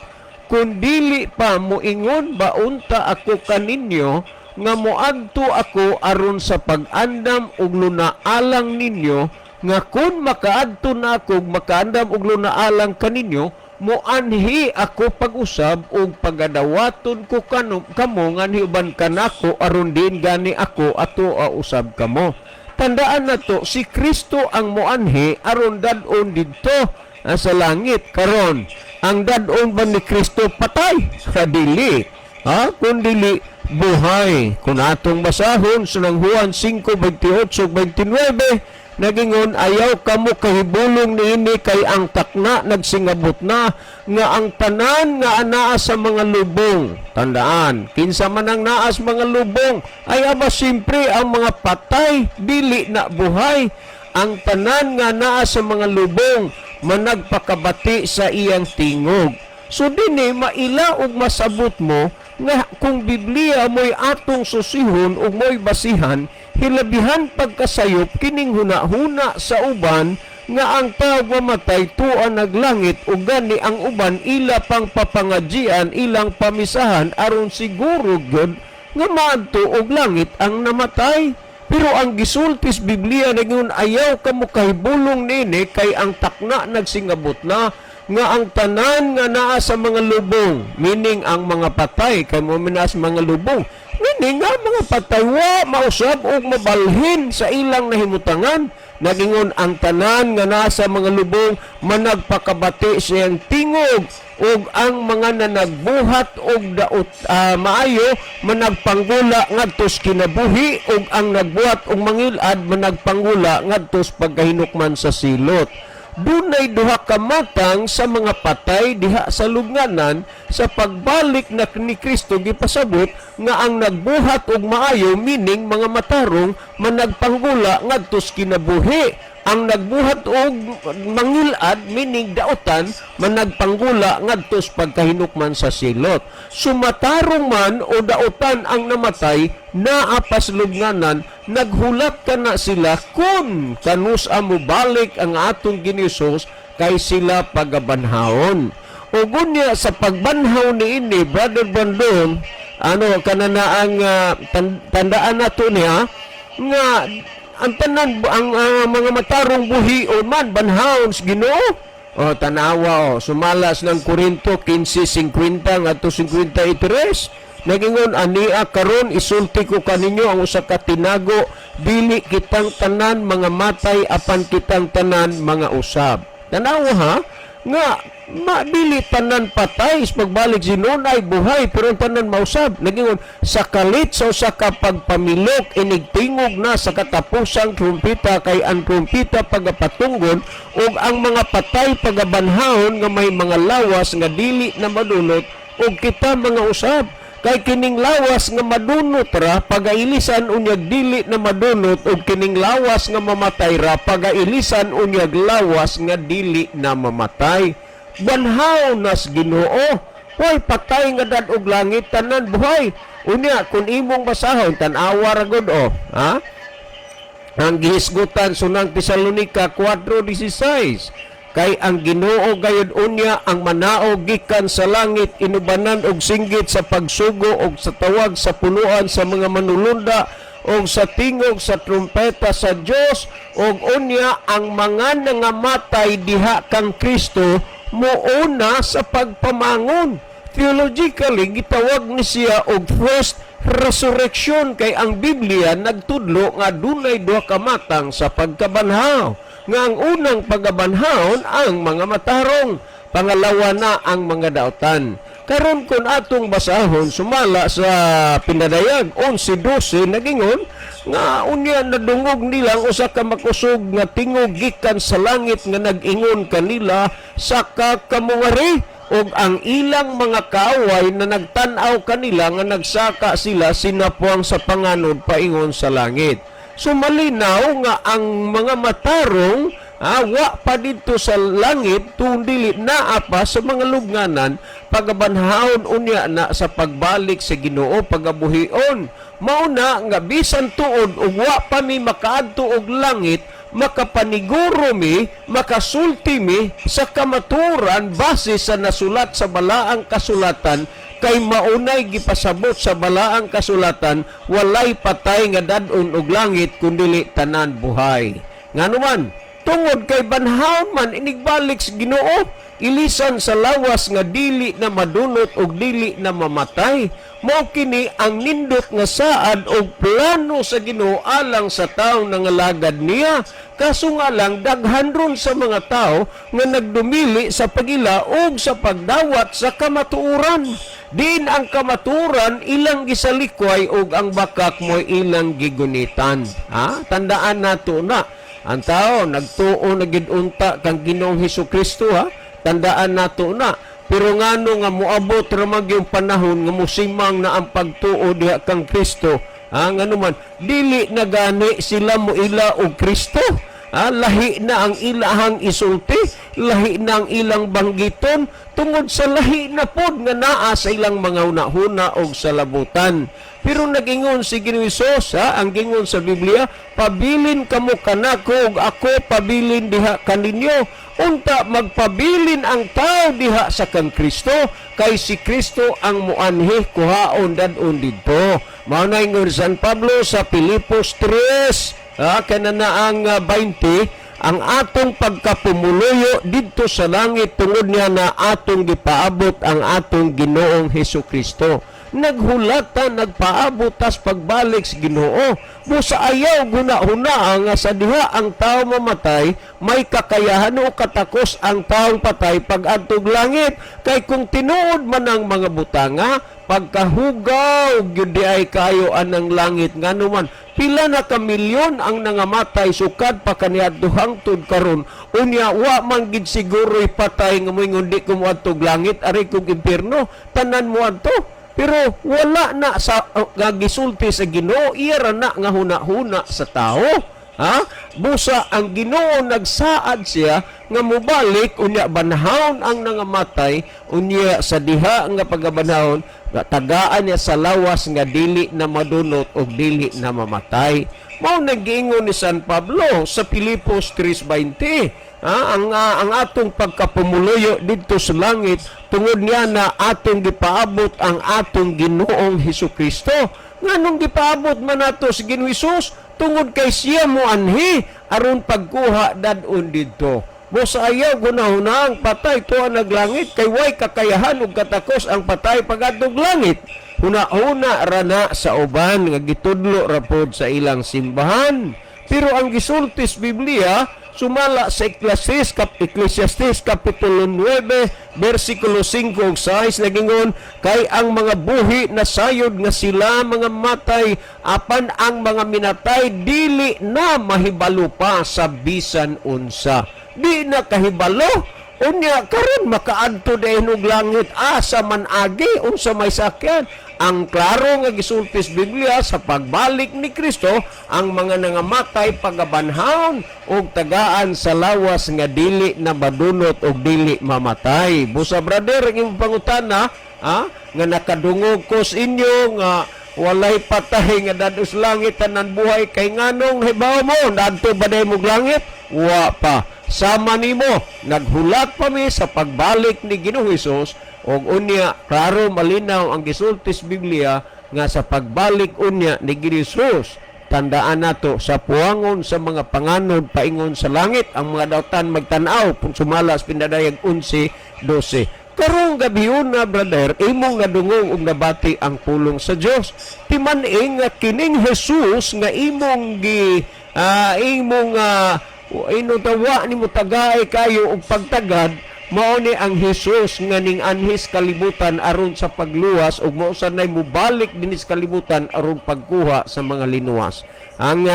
Kung dili pa, moingon ba unta ako kaninyo nga moadto ako aron sa pag-andam og lunaalang ninyo, nga kun makaadto na ako ug makaandam og lunaalang kaninyo, moanhi ako pag-usab ug pagadawaton ko kamo nganhi uban kanako, aron din gani ako ato usab kamo." Tandaan nato, si Kristo ang moanhi aron dad-on didto sa langit. Karon, ang dad-on ba ni Kristo patay? Dili ha, kun dili buhay. Kung atong basahon sa nang Juan 5:28 29, nagingon, "Ayaw kamo kahibulong niini, kay ang takna nagsingabot na nga ang tanan nga anaa sa mga lubong." Tandaan, kinsa man ang naa sa mga lubong? Ay aba, simpre, ang mga patay, dili na buhay. "Ang tanan nga naa sa mga lubong managpakabati sa iyang tingog." So dinhi maila og masabot mo nga kung Biblia mo'y atong susihon ug mo'y basihan, hilabihan pagkasayop kining huna-huna sa uban nga ang tao mamatay tuwa nag langit, ug gani ang uban ila pang papangadjian, ilang pamisahan aron siguro gyud nga maadto og langit ang namatay. Pero ang gisultis Biblia ningon, "Ayaw kamo kahibulong nini, kay ang takna nagsingabot na nga ang tanan nga naa sa mga lubong," meaning ang mga patay, kay mo naa sa mga lubong, meaning nga mga patay wa mausab og mabalhin sa ilang nahimutangan. Nagingon, "Ang tanan nga naa sa mga lubong managpakabati siyang tingog, ug ang mga nanagbuhat og daot maayo managpanggula ngadtos kinabuhi, ug ang nagbuhat og mangilad managpanggula ngadtos pagkahinukman sa silot." Dunay duha ka matang sa mga patay diha sa lubnganan sa pagbalik na ni Kristo. Gipasabot nga ang nagbuhat og maayo, meaning mga matarong, managpanggula ngadtos kinabuhi. Ang nagbuhat og mangilad, meaning daotan, managpanggula ngadtos pagkahinukman sa silot. Sumatarong man o daotan ang namatay naa pas lubnganan, naghulat ka na sila kung kanus mo balik ang atong Ginoong Hesus kay sila pagabanhawon. O gunya sa pagbanhaw ni ini, Brother Brandon, ano kanana ang tandaan nato niya nga ang tanan ang mga matarong buhion man banhawon sa Ginoo. O tanawa, o sumalas ng Korinto 15:50 ngadto 53, nagingon, "Ania karon isulti ko kaninyo ang usa ka tinago: dili kitang tanan mga matay, apan kitang tanan mga usab." Tanawa ha, nga madili tanan patay sa pagbalik si ay buhay, pero ang tanan mausab. Nagingon, "Sa kalit sa usa ka pagpamilok, inigtingog na sa katapusang trumpita, kay ang trumpita pagapatunggon ug ang mga patay pagabanhawon nga may mga lawas nga dili na madunot, ug kita mga usab. Kay kining lawas nga madunot ra pagailisan unyag dili na madunot, ug kining lawas nga mamatay ra pagailisan unyag lawas nga dili na mamatay." Banhaw nas Ginoo. Way patay nga dad og langit, tanan buhay. Unya kung imong basahon, tan-awa ra gud o ha, ang gihisgutan sunang Tesalonika 4:16, "Kay ang Ginoo gayud unya ang manaog gikan sa langit inubanan og singgit sa pagsugo og sa tawag sa punuan sa mga manulunda og sa tingog sa trumpeta sa Dios, og unya ang mga nangamatay diha kang Kristo muuna sa pagpamangon." Theologically, gitawag ni siya og first resurrection, kay ang Biblia nagtudlo nga dunay duha ka matang sa pagkabanhaw, nga ang unang pagabanhawon ang mga matarong, pangalawa na ang mga daotan. Karon kung atong basahon sumala sa Pinadayag 11:12, nagingon nga unya nadungog nila ang usa ka makusog nga tingog gikan sa langit nga nag-ingon kanila, "Saka kamo ngari," ug ang ilang mga kaaway na nagtan-aw kanila nga nagsaka sila sinapuang sa panganod paingon sa langit. So malinaw nga ang mga matarong Wa pa didto sa langit tungod dili naa pa sa mga lubnganan, pagabanhawon unya na sa pagbalik sa Ginoo, pagabuhion. Mao na nga bisan tuod ug wa pa mi makaadto og langit, makapaniguro mi, makasulti mi sa kamaturan base sa nasulat sa Balaang Kasulatan, kay maunay gipasabot sa Balaang Kasulatan, walay patay nga dad-on og langit kundili tanan buhay. Ngano man? Tungod kay banhawon man inigbalik sa Ginoo, ilisan sa lawas nga dili na madunot og dili na mamatay. Mao kini ang nindot nga saad og plano sa Ginoo alang sa tawo nangalagad niya. Kaso nga lang daghan ron sa mga tao nga nagdumili sa pagila og sa pagdawat sa kamatuoran. Diin ang kamatuoran ilang gisalikway og ang bakak mo ilang gigunitan. Ha? Tandaan nato na ang tao nagtuo na gid unta kang Ginoong Hesus Kristo, ha. Tandaan nato na. Pero ngano nga moabot ra man yung panahon nga musimang na ang pagtuo diha kang Kristo? Ha, ngano man dili na gani sila mo ila og Kristo. Ha, lahi na ang ilahang isulti, lahi na ang ilang banggiton tungod sa lahi na pod nga naa sa ilang mga hunahuna og sa labutan. Pero nagingon si Ginoong Hesus, ha, ang gingon sa Biblia, "Pabilin kamo kanako ug ako pabilin diha kaninyo." Unta magpabilin ang tao diha sa kang Kristo kay si Kristo ang muanhi kuhaon dadon didto. Mao na ingon San Pablo sa Filipos 3, ha, kanana ang 20, ang atong pagkapumuluyo didto sa langit tungod niya na atong gipaabot ang atong Ginoong Hesus Kristo. Naghulata, nagpaabot tas pagbalik sa Ginoo. Busa ayaw guna-huna nga sa diha ang tao mamatay, may kakayahan o katakos ang taong patay pag adtog langit. Kay kung tinuod man ang mga butanga, pagkahugaw gyud di ay kayo anang langit. Ngano man, pila na ka milyon ang nangamatay sukad pa kaniadto hangtod karon. Unya wa man gid siguro'y patay nga moingon, "Di ko moadtog langit, ari kog impierno." Tanan mo adto. Pero wala na sa nga gisulti sa Ginoo, iya ra na nga huna-huna sa tao. Ha? Busa ang Ginoo nagsaad siya nga mobalik unya banhawon ang nangamatay, unya sa diha nga pagabanhawon tagaan niya sa lawas nga dili na madunot o dili na mamatay. Mao naggiingon ni San Pablo sa Filipos 3:20. Ha, ang atong pagkapumuluyo didto sa langit tungod niya na atong gipaabot ang atong Ginoong Hesus Kristo. Nganong gipaabot man nato si Ginoong Hesus? Tungod kay siya mo anhi aron pagkuha dadon didto. Busa ayaw gunahuna ang patay tuwa naglangit kay way kakayahan ug katakos ang patay pagadtog langit. Huna-huna rana sa uban nga gitudlo ra pod sa ilang simbahan. Pero ang gisulti sa Biblia sumala sa Ecclesiastes Kapitulo 9 versikulo 5 ug 6, nagingon, "Kay ang mga buhi nasayod nga sila mga matay, apan ang mga minatay dili na mahibalo pa sa bisan unsa." Di na kahibalo. Unya karon makaadto dayon og langit, asa man agi, unsa may sakyan? Ang klaro nga gisulti sa Biblia, sa pagbalik ni Kristo ang mga nangamatay pagabanhawon og tagaan sa lawas nga dili na madunot og dili mamatay. Busa brother, ang imong pangutana, ha, nga nakadungog ko sa inyo nga walay patay nga dadus langit, tanan buhay, kay nganong hibaw mo naadto ba day mo langit? Wa pa. Sama nimo, naghulat pa mi sa pagbalik ni Ginoong Hesus og unya klaro malinaw ang gisulti sa Biblia nga sa pagbalik unya ni Ginoong Hesus, tandaan nato, sa puwangon sa mga panganod paingon sa langit, ang mga dautan magtan-aw, sumala sa Pinadayag 11:12. Karong gabi na, brother, imong nadungog ug nabati ang pulong sa Dios. Timan-i nga kining Jesus nga imong gi imong inutawa nimo tagay kayo og pagtagad, mao ni ang Hesus nga ning anhis kalibutan aron sa pagluwas ug mao sanay mobalik dinhi sa kalibutan aron pagkuha sa mga linuwas. Ang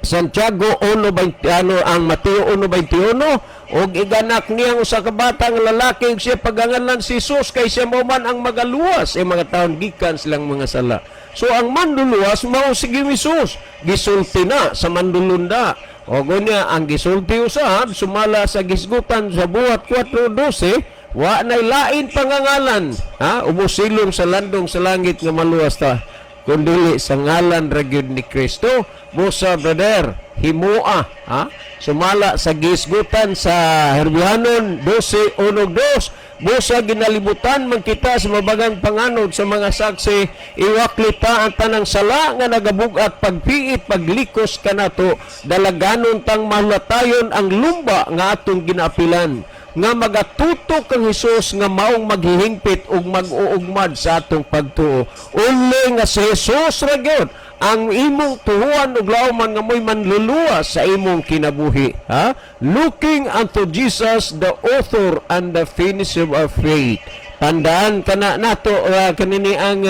Santiago 1:20, ano, ang Mateo 1:21, "Og iganak niya ang usa ka bata nga lalaki ug siya pagangalan si Jesus kay siya mao man ang magaluwas sa mga taon gikan silang mga sala." So ang manluluwas mao si Jesus. Gisulti na sa Manlulunda. O gunya ang gisulti usab sumala sa gisgutan sa Buhat 4:12, wa nay lain pangangalan, ha, umusilong sa landong sa langit nga maluwas ta kundili sa ngalan ra gyud ni Kristo. Busa, brother, himua, ha, sumala sa gisgutan sa Herbihanon 12:1-2, busa ginalibutan man kita sa mabagang panganod sa mga saksi, iwakli ta ang tanang sala nga nagabugat, pagpiit, paglikos kanato, dalaganon tang mahulatayon ang lumba nga atong ginaapilan nga magatutok kang Hesus nga maong maghihingpit ug mag-uugmad sa atong pagtuo. Uli nga si Hesus ra gyud ang imong tuhuan ug lauman nga mo'y manluluwas sa imong kinabuhi. Ha? Looking unto Jesus, the author and the finisher of our faith. Tandaan kana nato kanini ang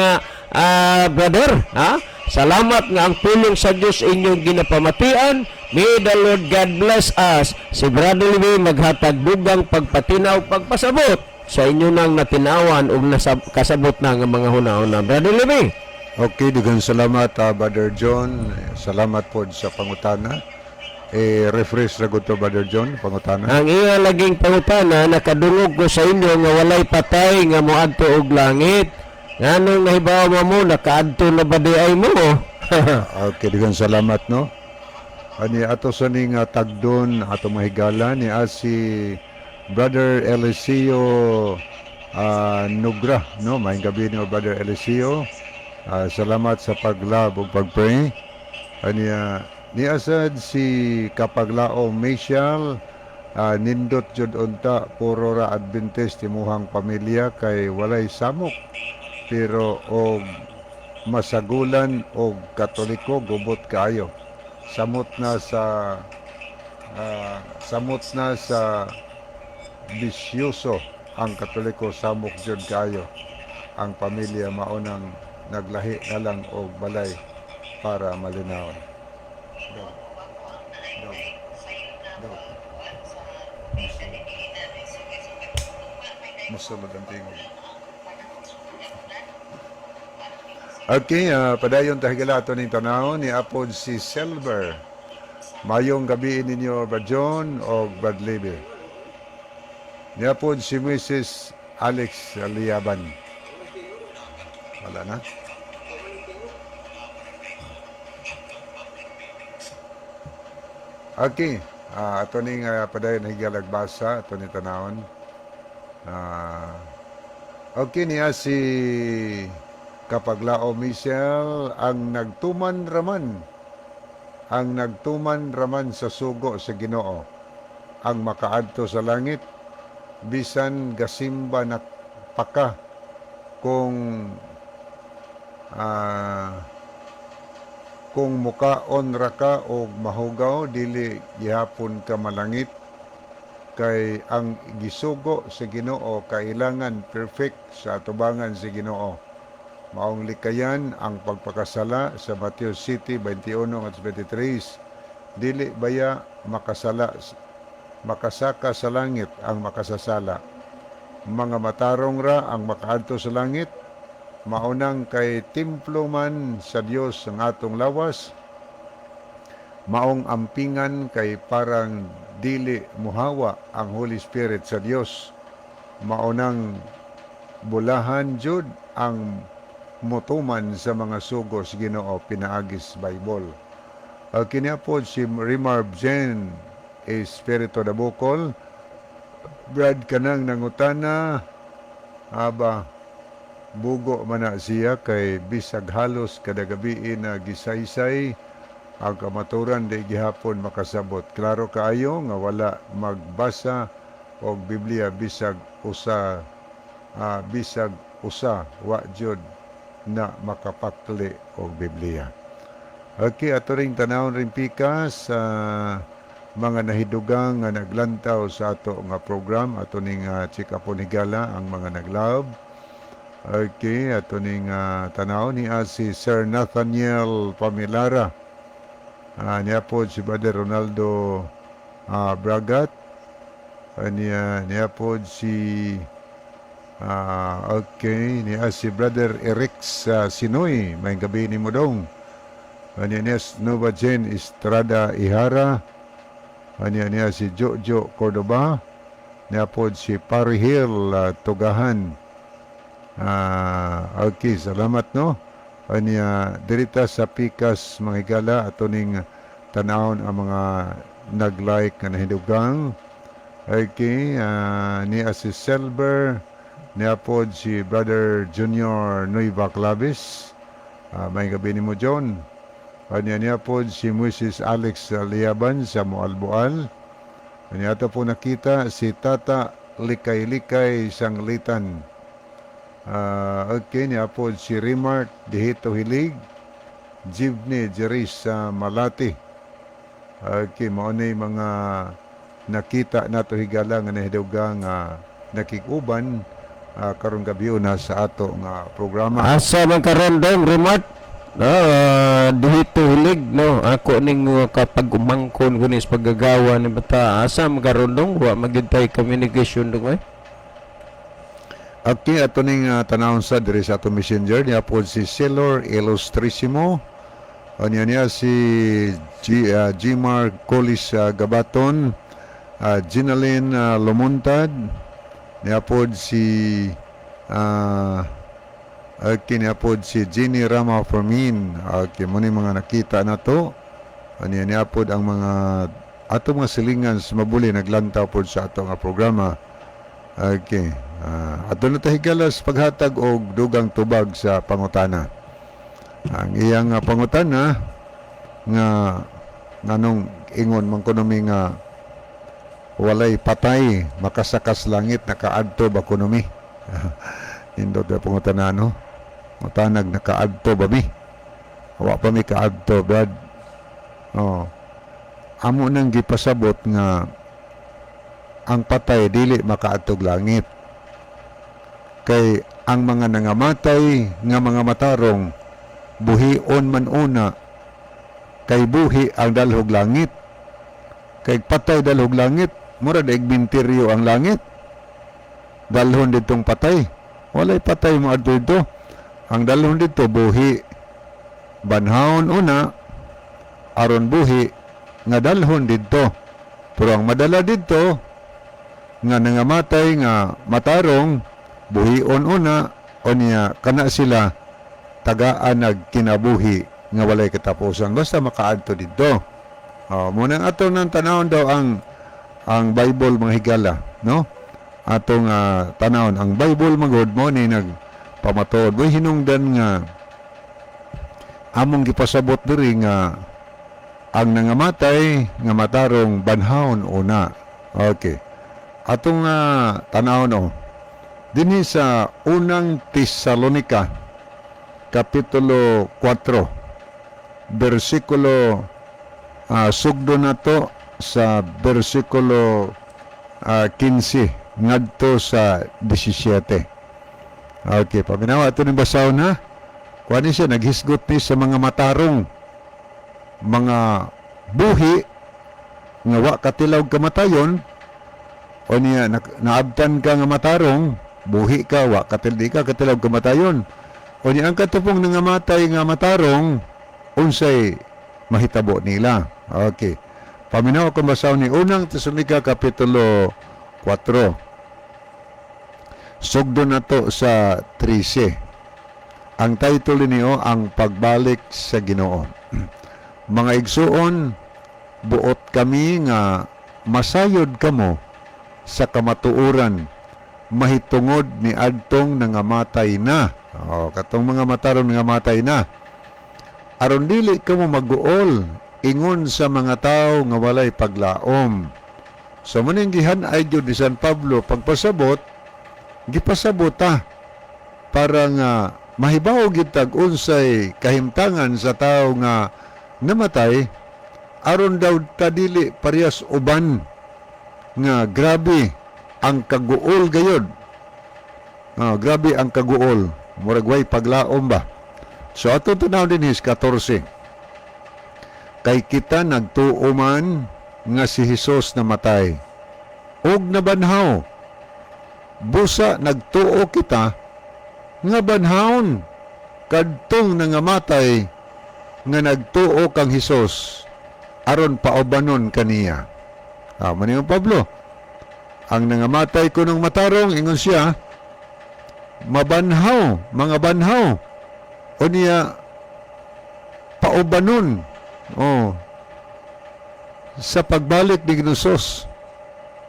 brother, ha? Salamat nga ang pulong sa Dios inyong ginapamatian. May the Lord God bless us. Si Brother Louie maghatag dugang pagpatinaw, pagpasabot sa inyo nang natinawan ug kasabot na nga mga hunahuna. Brother Louie. Okay, daghang salamat, Brother John. Salamat po sa pangutana. Eh, refresh ra gud to, Brother John, pangutana. Ang iya laging pangutana, nakadungog ko sa inyo nga walay patay nga moadto og langit. Nganong nahibaw mo, nakaadto na ba di ay mo? Okay, daghang salamat, no. Ani ato sa ning tagdon ato mahigala ni si Brother Eliseo Nugra, no. Maayong gabi ni Brother Eliseo. Salamat sa paglove ug pagpray. Ani ni asad si Kapaglao Michelle, nindot jud unta, puro ra Adventist imuhang pamilya kay walay samok, pero og masagulan og Katoliko gubot kaayo, samot na sa bisyoso ang Katoliko, samok jud kaayo ang pamilya, maunang naglahi na lang og balay para malinawon. Dog. Dog. Dog. Musulod ang tingog. Okay, padayon ta higala ato ning tanawon ni apod si Silver. Mayong gabi ninyo, Brad John o Brad Lebe. Ni apod si Mrs. Alex Liaban. Wala na. Okay, ato ning padayon higala basa ato ni tanawon. Okay niya si Kapaglao Michelle, ang nagtuman raman sa sugo sa Ginoo ang makaadto sa langit, bisan gasimba na paka kung mukaon ra ka og mahugaw, dili gihapon ka malangit, kay ang gisugo sa Ginoo kailangan perfect sa atubangan sa Ginoo. Maong likayan ang pagpakasala sa Mateo City 21:23. Dili baya makasala makasaka sa langit ang makasasala. Mga matarong ra ang makaadto sa langit. Maunang kay templo man sa Dios ang atong lawas. Maong ampingan kay parang dili muhawa ang Holy Spirit sa Dios. Maunang bulahan jud ang mutuman sa mga sugo sa Ginoo pinaagis Bible. Kini po si Rimarb Jen Espiritu da Bukol. Brad, kanang nangutana, aba bugo man na siya kay bisag halos kada gabi na gisaysay ang kamaturan, di gihapon makasabot. Klaro kaayo nga wala magbasa og Biblia bisag usa wa jud na makapakli og Biblia. Okay, ato ring tanawon ring pikas sa mga nahidugang nga naglantaw sa ato nga program, ato ning check up higala ang mga naglove. Okay, ato ning tanaw ni si Sir Nathaniel Pamilara. Niya po si Brother Ronaldo Bragat. Niya po si okay, niya si Brother Eric sa Sinoy. May gabi ni mo dong. Niya Nova Jen Estrada Ihara. Anya niya si Jojo Cordoba, niya pod si Parihil Tugahan. Okay, salamat, no. Anya dirita sa Pikas, mga higala, ato ning tanawon ang mga nag-like nga nahidugang. Okay, niya si Silver, niya pod si Brother Junior Nueva Clavis. May gabi nimo, John. Anya niya pod si Mrs. Alex Liaban sa Moalboal. Anya ato po nakita si Tata Likay-Likay Sanglitan. Okay, niya po si Remark Dihito Hilig, Jibni Jeris sa Malati. Okay, mao na yung mga nakita nato, higala, nga nahidugang nga nakikuban karong gabi na sa ato nga programa. Asa man karon, dong remark? No, dihito hilig, no. Ako ning kapag umangkon ko ni sa paggagawa ni bata. Asa man karon, dong? Wa magintay communication, dong, eh. Okay, ato ning tanawon sa diri sa ato Messenger, niya po si Sailor Illustrissimo. Anya niya si Gmar Colis Gabaton, Ginalyn Lomontad, niya po si okay, niya po si Jenny Rama Fermin. Okay, mo ni mga nakita na to. Anya niya po ang mga ato mga silingan sa mabuli naglantaw po sa ato nga programa. Okay. Ato na ta, higala, sa paghatag og dugang tubag sa pangutana. Ang iyang pangutana nga nganong ingon man kuno mi nga walay patay makasakas langit, nakaadto ba kuno mi? Nindot na pangutana, no? Mutanag nakaadto ba mi? Wa pa mi kaadto, brad. Oh. Amo nang gipasabot nga ang patay dili makaadtog langit. Kay ang mga nangamatay nga mga matarong buhion man una, kay buhi ang dalhog langit. Kay patay dalhog langit, mura daig minteryo ang langit. Dalhon ditong patay. Walay patay mo adto dito. Ang dalhon dito buhi. Banhawon una aron buhi nga dalhon didto. Pero ang madala didto nga nangamatay nga matarong buhion una, o niya kana sila tagaan nagkinabuhi nga walay katapusan basta makaadto didto. Oh, munang ato nang tanawon daw ang Bible, mga higala, no? Atong tanawon ang Bible magod mo ni nagpamatuod. Way hinungdan nga among gipasabot diri nga ang nangamatay nga matarong banhawon una. Okay. Atong tanawon, oh. Dinhi sa Unang Tesalonika kapitulo 4 bersikulo sugdo nato sa bersikulo 15 ngadto sa 17. Okay, paminawa ato ning basahon na. Kuan ni siya, naghisgot ni sa mga matarong, mga buhi nga wa katilaw kamatayon, o niya naabtan ka nga matarong, buhi ka, wa katil di ka katilaw kamatayon. O niya ang katupong nangamatay nga matarong, unsay mahitabo nila? Okay. Paminaw kung basahon ni Unang Tesalonika kapitulo 4. Sugdo na to sa 13. Ang title niyo, "Ang Pagbalik sa Ginoo." Mga igsuon, buot kami nga masayod kamo sa kamatuoran mahitungod ni adtong nangamatay na. Oh, katong mga matarong nangamatay na. Aron dili kamo maguol ingon sa mga tao nga walay paglaom. So maning gihan-ay gyud ni San Pablo pagpasabot, gipasabot ta para nga mahibaw gyud tag unsay kahimtangan sa tao nga namatay, aron daw ta dili parehas uban nga grabe ang kaguol gayod. Ah, grabe ang kaguol. Murag way paglaom ba. So ato tanaw din is 14. Kay kita nagtuo man nga si Hesus namatay ug nabanhaw. Busa nagtuo kita nga banhawon kadtong nangamatay nga nagtuo kang Hesus aron paubanon kaniya. Ah, maningon Pablo. Ang nangamatay kunong matarong, ingon siya, mabanhaw, mga banhaw. O niya, paubanon. Oh, sa pagbalik ni Gnosos.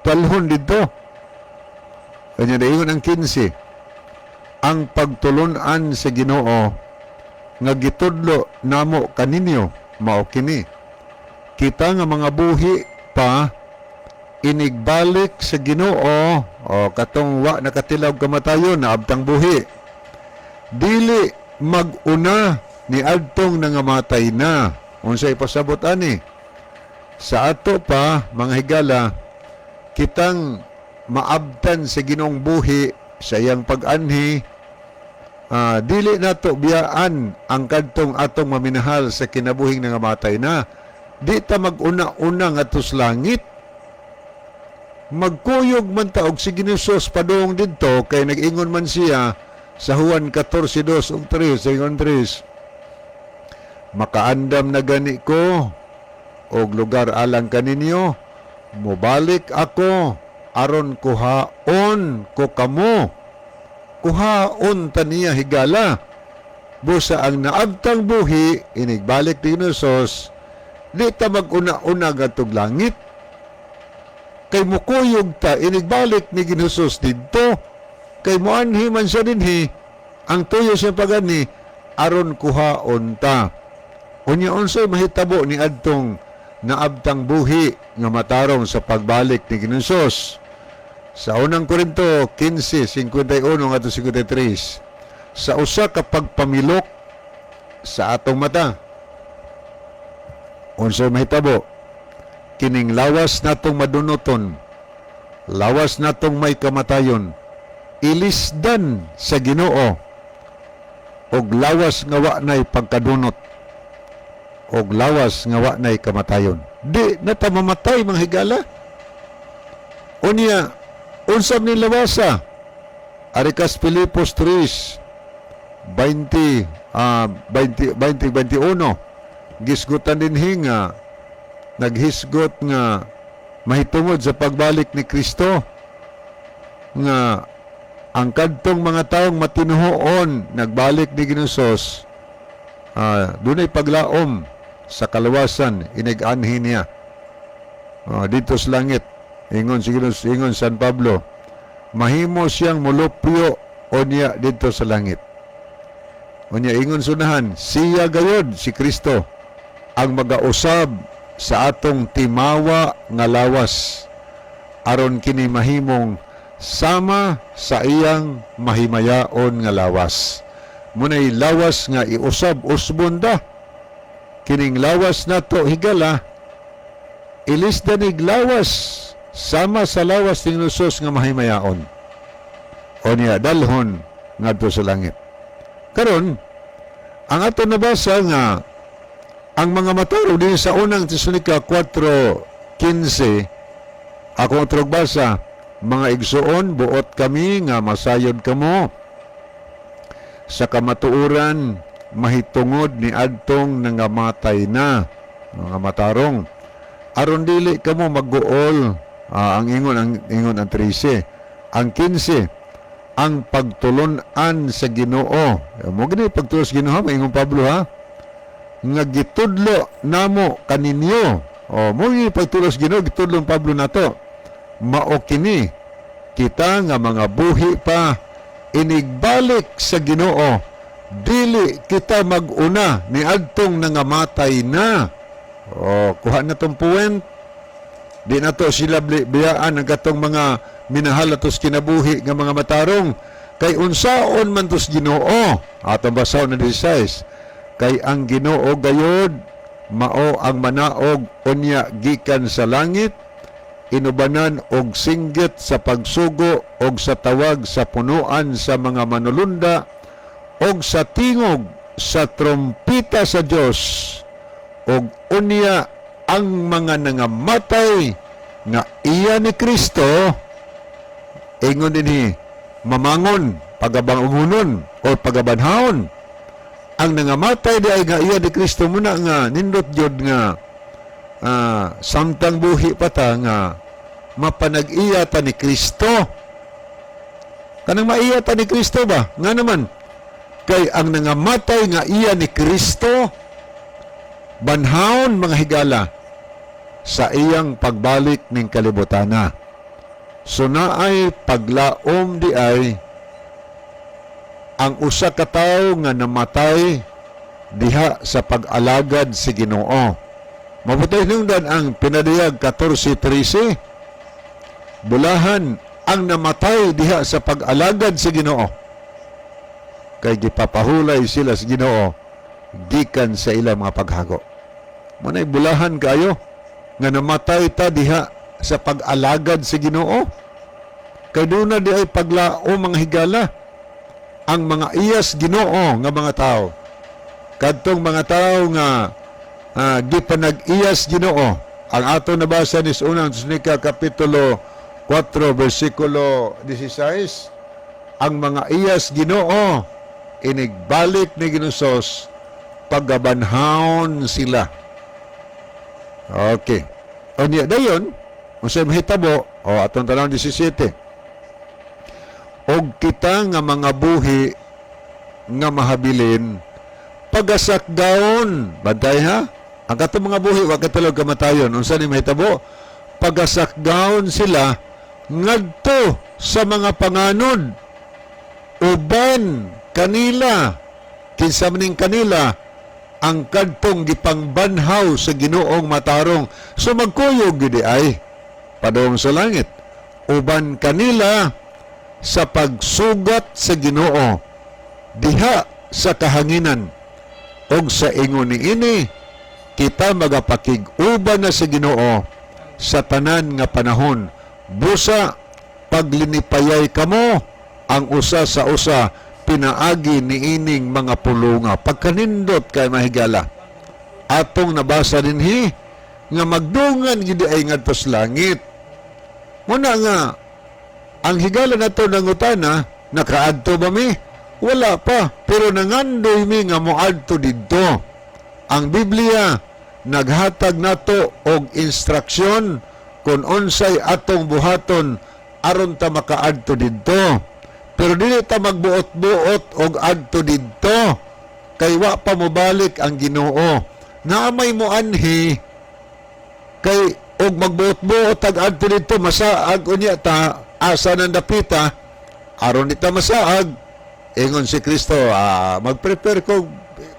Talhon dito. Kanya naingon ang 15. Ang pagtulunan sa Ginoo nga gitudlo namo kaninyo mao kini. Kita nga mga buhi pa inigbalik sa Ginoo o katong wa nakatilaw kamatayon naabtang buhi, dili maguna ni adtong nangamatay na. Unsay pasabot ani sa ato pa, mga higala? Kitang maabtan sa Ginoong buhi sa iyang pag-anhi, dili nato biyaan ang kadtong atong maminahal sa kinabuhing nangamatay na. Di ta maguna-una ngadto sa langit. Magkuyog man ta og si Ginoos padung didto, kay nag-ingon man siya sa Juan 14:2 ug 3, ingon 3, "Makaandam na gani ko og lugar alang kaninyo. Mobalik ako aron kuhaon ko kamo." Kuhaon ta niya, higala. Busa ang naabtang buhi inigbalik ni Ginoos, di ta maguna-una ngadtog langit, kay mukuyog ta inigbalik ni Ginoos didto, kay moanhi man siya dinhi. Ang tuyo siya pagani aron kuhaon ta. Unya unsay mahitabo ni adtong naabtang buhi nga matarong sa pagbalik ni Ginoos? Sa Unang Korinto 15:51 ngadto 53, sa usa ka pagpamilok sa atong mata. Unsay mahitabo? Kining lawas natong madunuton, lawas natong may kamatayon, ilisdan sa Ginoo og lawas nga wa nay pagkadunot og lawas nga wa nay kamatayon. Di na ta mamatay, mga higala. Unya unsa ni lawasa? Arikas Filipos 3 20 20 20 21, gisgutan din nga naghisgot nga mahitungod sa pagbalik ni Kristo nga ang kadtong mga taong matinuhoon nagbalik ni Ginoos, dunay paglaom sa kaluwasan inig-anhi niya dito sa langit. Ingon si Ginoos, ingon San Pablo, mahimo siyang mulupyo unya dito sa langit. Unya ingon sunahan, siya gayod, si Kristo, ang magausab sa atong timawa nga lawas aron kini mahimong sama sa iyang mahimayaon nga lawas. Munay lawas nga iusab, usbon da. Kining lawas nato, higala, ilisdan ig lawas sama sa lawas ni Jesus nga mahimayaon. O niya dalhon ngadto sa langit. Karon, ang ato nabasa nga ang mga matarong din sa Unang Tesalonika 4:15, akong utrog basa, "Mga igsuon, buot kami nga masayod kamo sa kamatuoran mahitungod ni adtong nangamatay na mga matarong, aron dili kamo magguol." Ang ingon ang 13, ang 15, ang pagtulon-an sa Ginoo mo gani, pagtulon sa Ginoo, ingon Pablo ha, nga gitudlo namo kaninyo. O mo ni pagtulon sa Ginoo gitudlo ni Pablo nato, mao kini: kita nga mga buhi pa inigbalik sa Ginoo, dili kita maguna ni adtong nangamatay na. O kuha na tong point. Di na to sila biyaan ang katong mga minahal atos kinabuhi nga mga matarong, kay unsaon man tos Ginoo. Atong basahon na 16, kay ang Ginoo gayod mao ang manaog unya gikan sa langit inubanan og singgit sa pagsugo og sa tawag sa punuan sa mga manulunda og sa tingog sa trompita sa Dios, og unya ang mga nangamatay nga iya ni Kristo, ingon dinhi, mamangon, pagabangunon o pagabanhaon ang nangamatay di ay nga iya ni Kristo. Muna nga nindot gyud nga Samtang buhi pa ta nga mapanag-iya ta ni Kristo. Kanang maiya ta ni Kristo ba? Nga naman, kay ang nangamatay nga iya ni Kristo, banhaon, mga higala, sa iyang pagbalik ning kalibutana. So naay paglaom di ay ang usa ka tawo nga namatay diha sa pag-alagad si Ginoo. Mabutay hinungdan ang Pinadayag 14:13. Bulahan ang namatay diha sa pag-alagad si Ginoo. Kay gipapahulay sila sa Ginoo gikan sa ilang mga paghago. Muna'y bulahan kayo nga namatay ta diha sa pag-alagad sa Ginoo. Kay doon na di ay paglaom, mga higala, ang mga iyas Ginoo nga mga tao. Kadtong mga tao nga gipanag-iyas Ginoo. Ang ato nabasa ni sa Unang Tesalonika kapitulo 4 bersikulo 16, ang mga iyas Ginoo inigbalik ni Ginoong Hesus, pagabanhaon sila. Okay. O niya dayon, unsay mahitabo? O atong tanawon 17. Og kita nga mga buhi nga mahabilin pagasakgaon. Bantay ha? Ang katong mga buhi wa katulog kamatayon. Unsa ni mahitabo? Pagasakgaon sila ngadto sa mga panganod uban kanila. Kinsa maning kanila? Ang kadtong gipangbanhaw sa Ginoong matarong. So magkuyog gid ay padung sa langit uban kanila sa pagsugat sa Ginoo diha sa kahanginan, og sa ingon niini kita magapakig-uban na sa Ginoo sa tanan nga panahon. Busa paglinipayay kamo ang usa sa usa pinaagi niining mga pulunga. Pagkanindot kay, mahigala, atong nabasa dinhi nga magdungan gid ay ngadto sa langit. Muna nga ang higala nato nangutana, nakaadto ba mi? Wala pa, pero nangandoy mi nga moadto didto. Ang Biblia naghatag nato og instruksyon kung unsay atong buhaton aron ta makaadto didto. Pero dili ta magbuot-buot og adto didto kay wa pa mobalik ang Ginoo. Naa may moanhi kay og magbuot-buot tag adto didto, masaag unya ta. Asa nang dapita aron di ta masaag? Ingon si Kristo, magprepare ko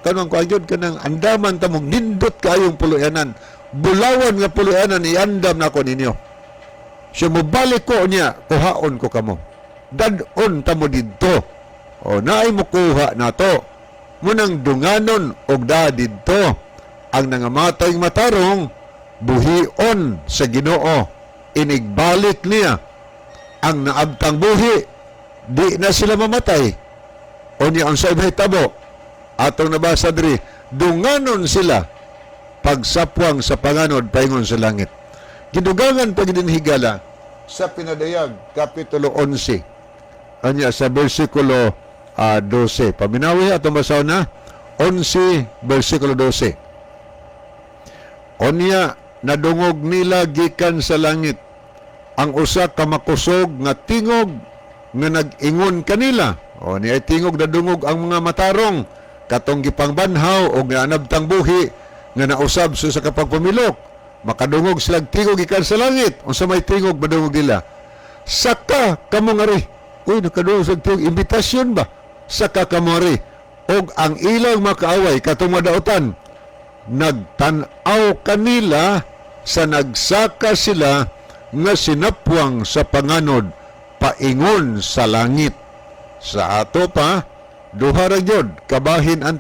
kanang kuan gyud, kanang andaman ta mong nindot kayong puloy-anan, bulawan nga puloy-anan, iandam nako ninyo. Siya mobalik ko niya, kuhaon ko kamo, dad-on ta mo didto. O naay mokuha nato munang dunganon og da didto. Ang nangamatay matarong buhion sa Ginoo inigbalik niya. Ang naabtang buhi, di na sila mamatay. O niya ang sa mahitabo? Atong nabasa diri, dunganon sila pagsapwang sa panganod paingon sa langit. Gidugangan pa gid, higala, sa Pinadayag kapitulo 11 anya sa bersikulo 12. Paminawi, atong basahon na 11 bersikulo 12. Onya nadungog nila gikan sa langit ang usa ka makusog nga tingog nga nag-ingon kanila. O ni ay tingog nadungog ang mga matarong katong gipangbanhaw og naanabtang buhi nga nausab sa kapagpamilok. Makadungog sila tingog gikan sa langit. Unsa may tingog madungog nila? "Saka kamo ngari." Uy, nakadungog sa tingog, imbitasyon ba? "Saka kamo ngari." Og ang ilang makaaway katong madautan nagtan-aw kanila sa nagsaka sila nga sinapwang sa panganod paingon sa langit. Sa ato pa, duha ra gyud kabahin ang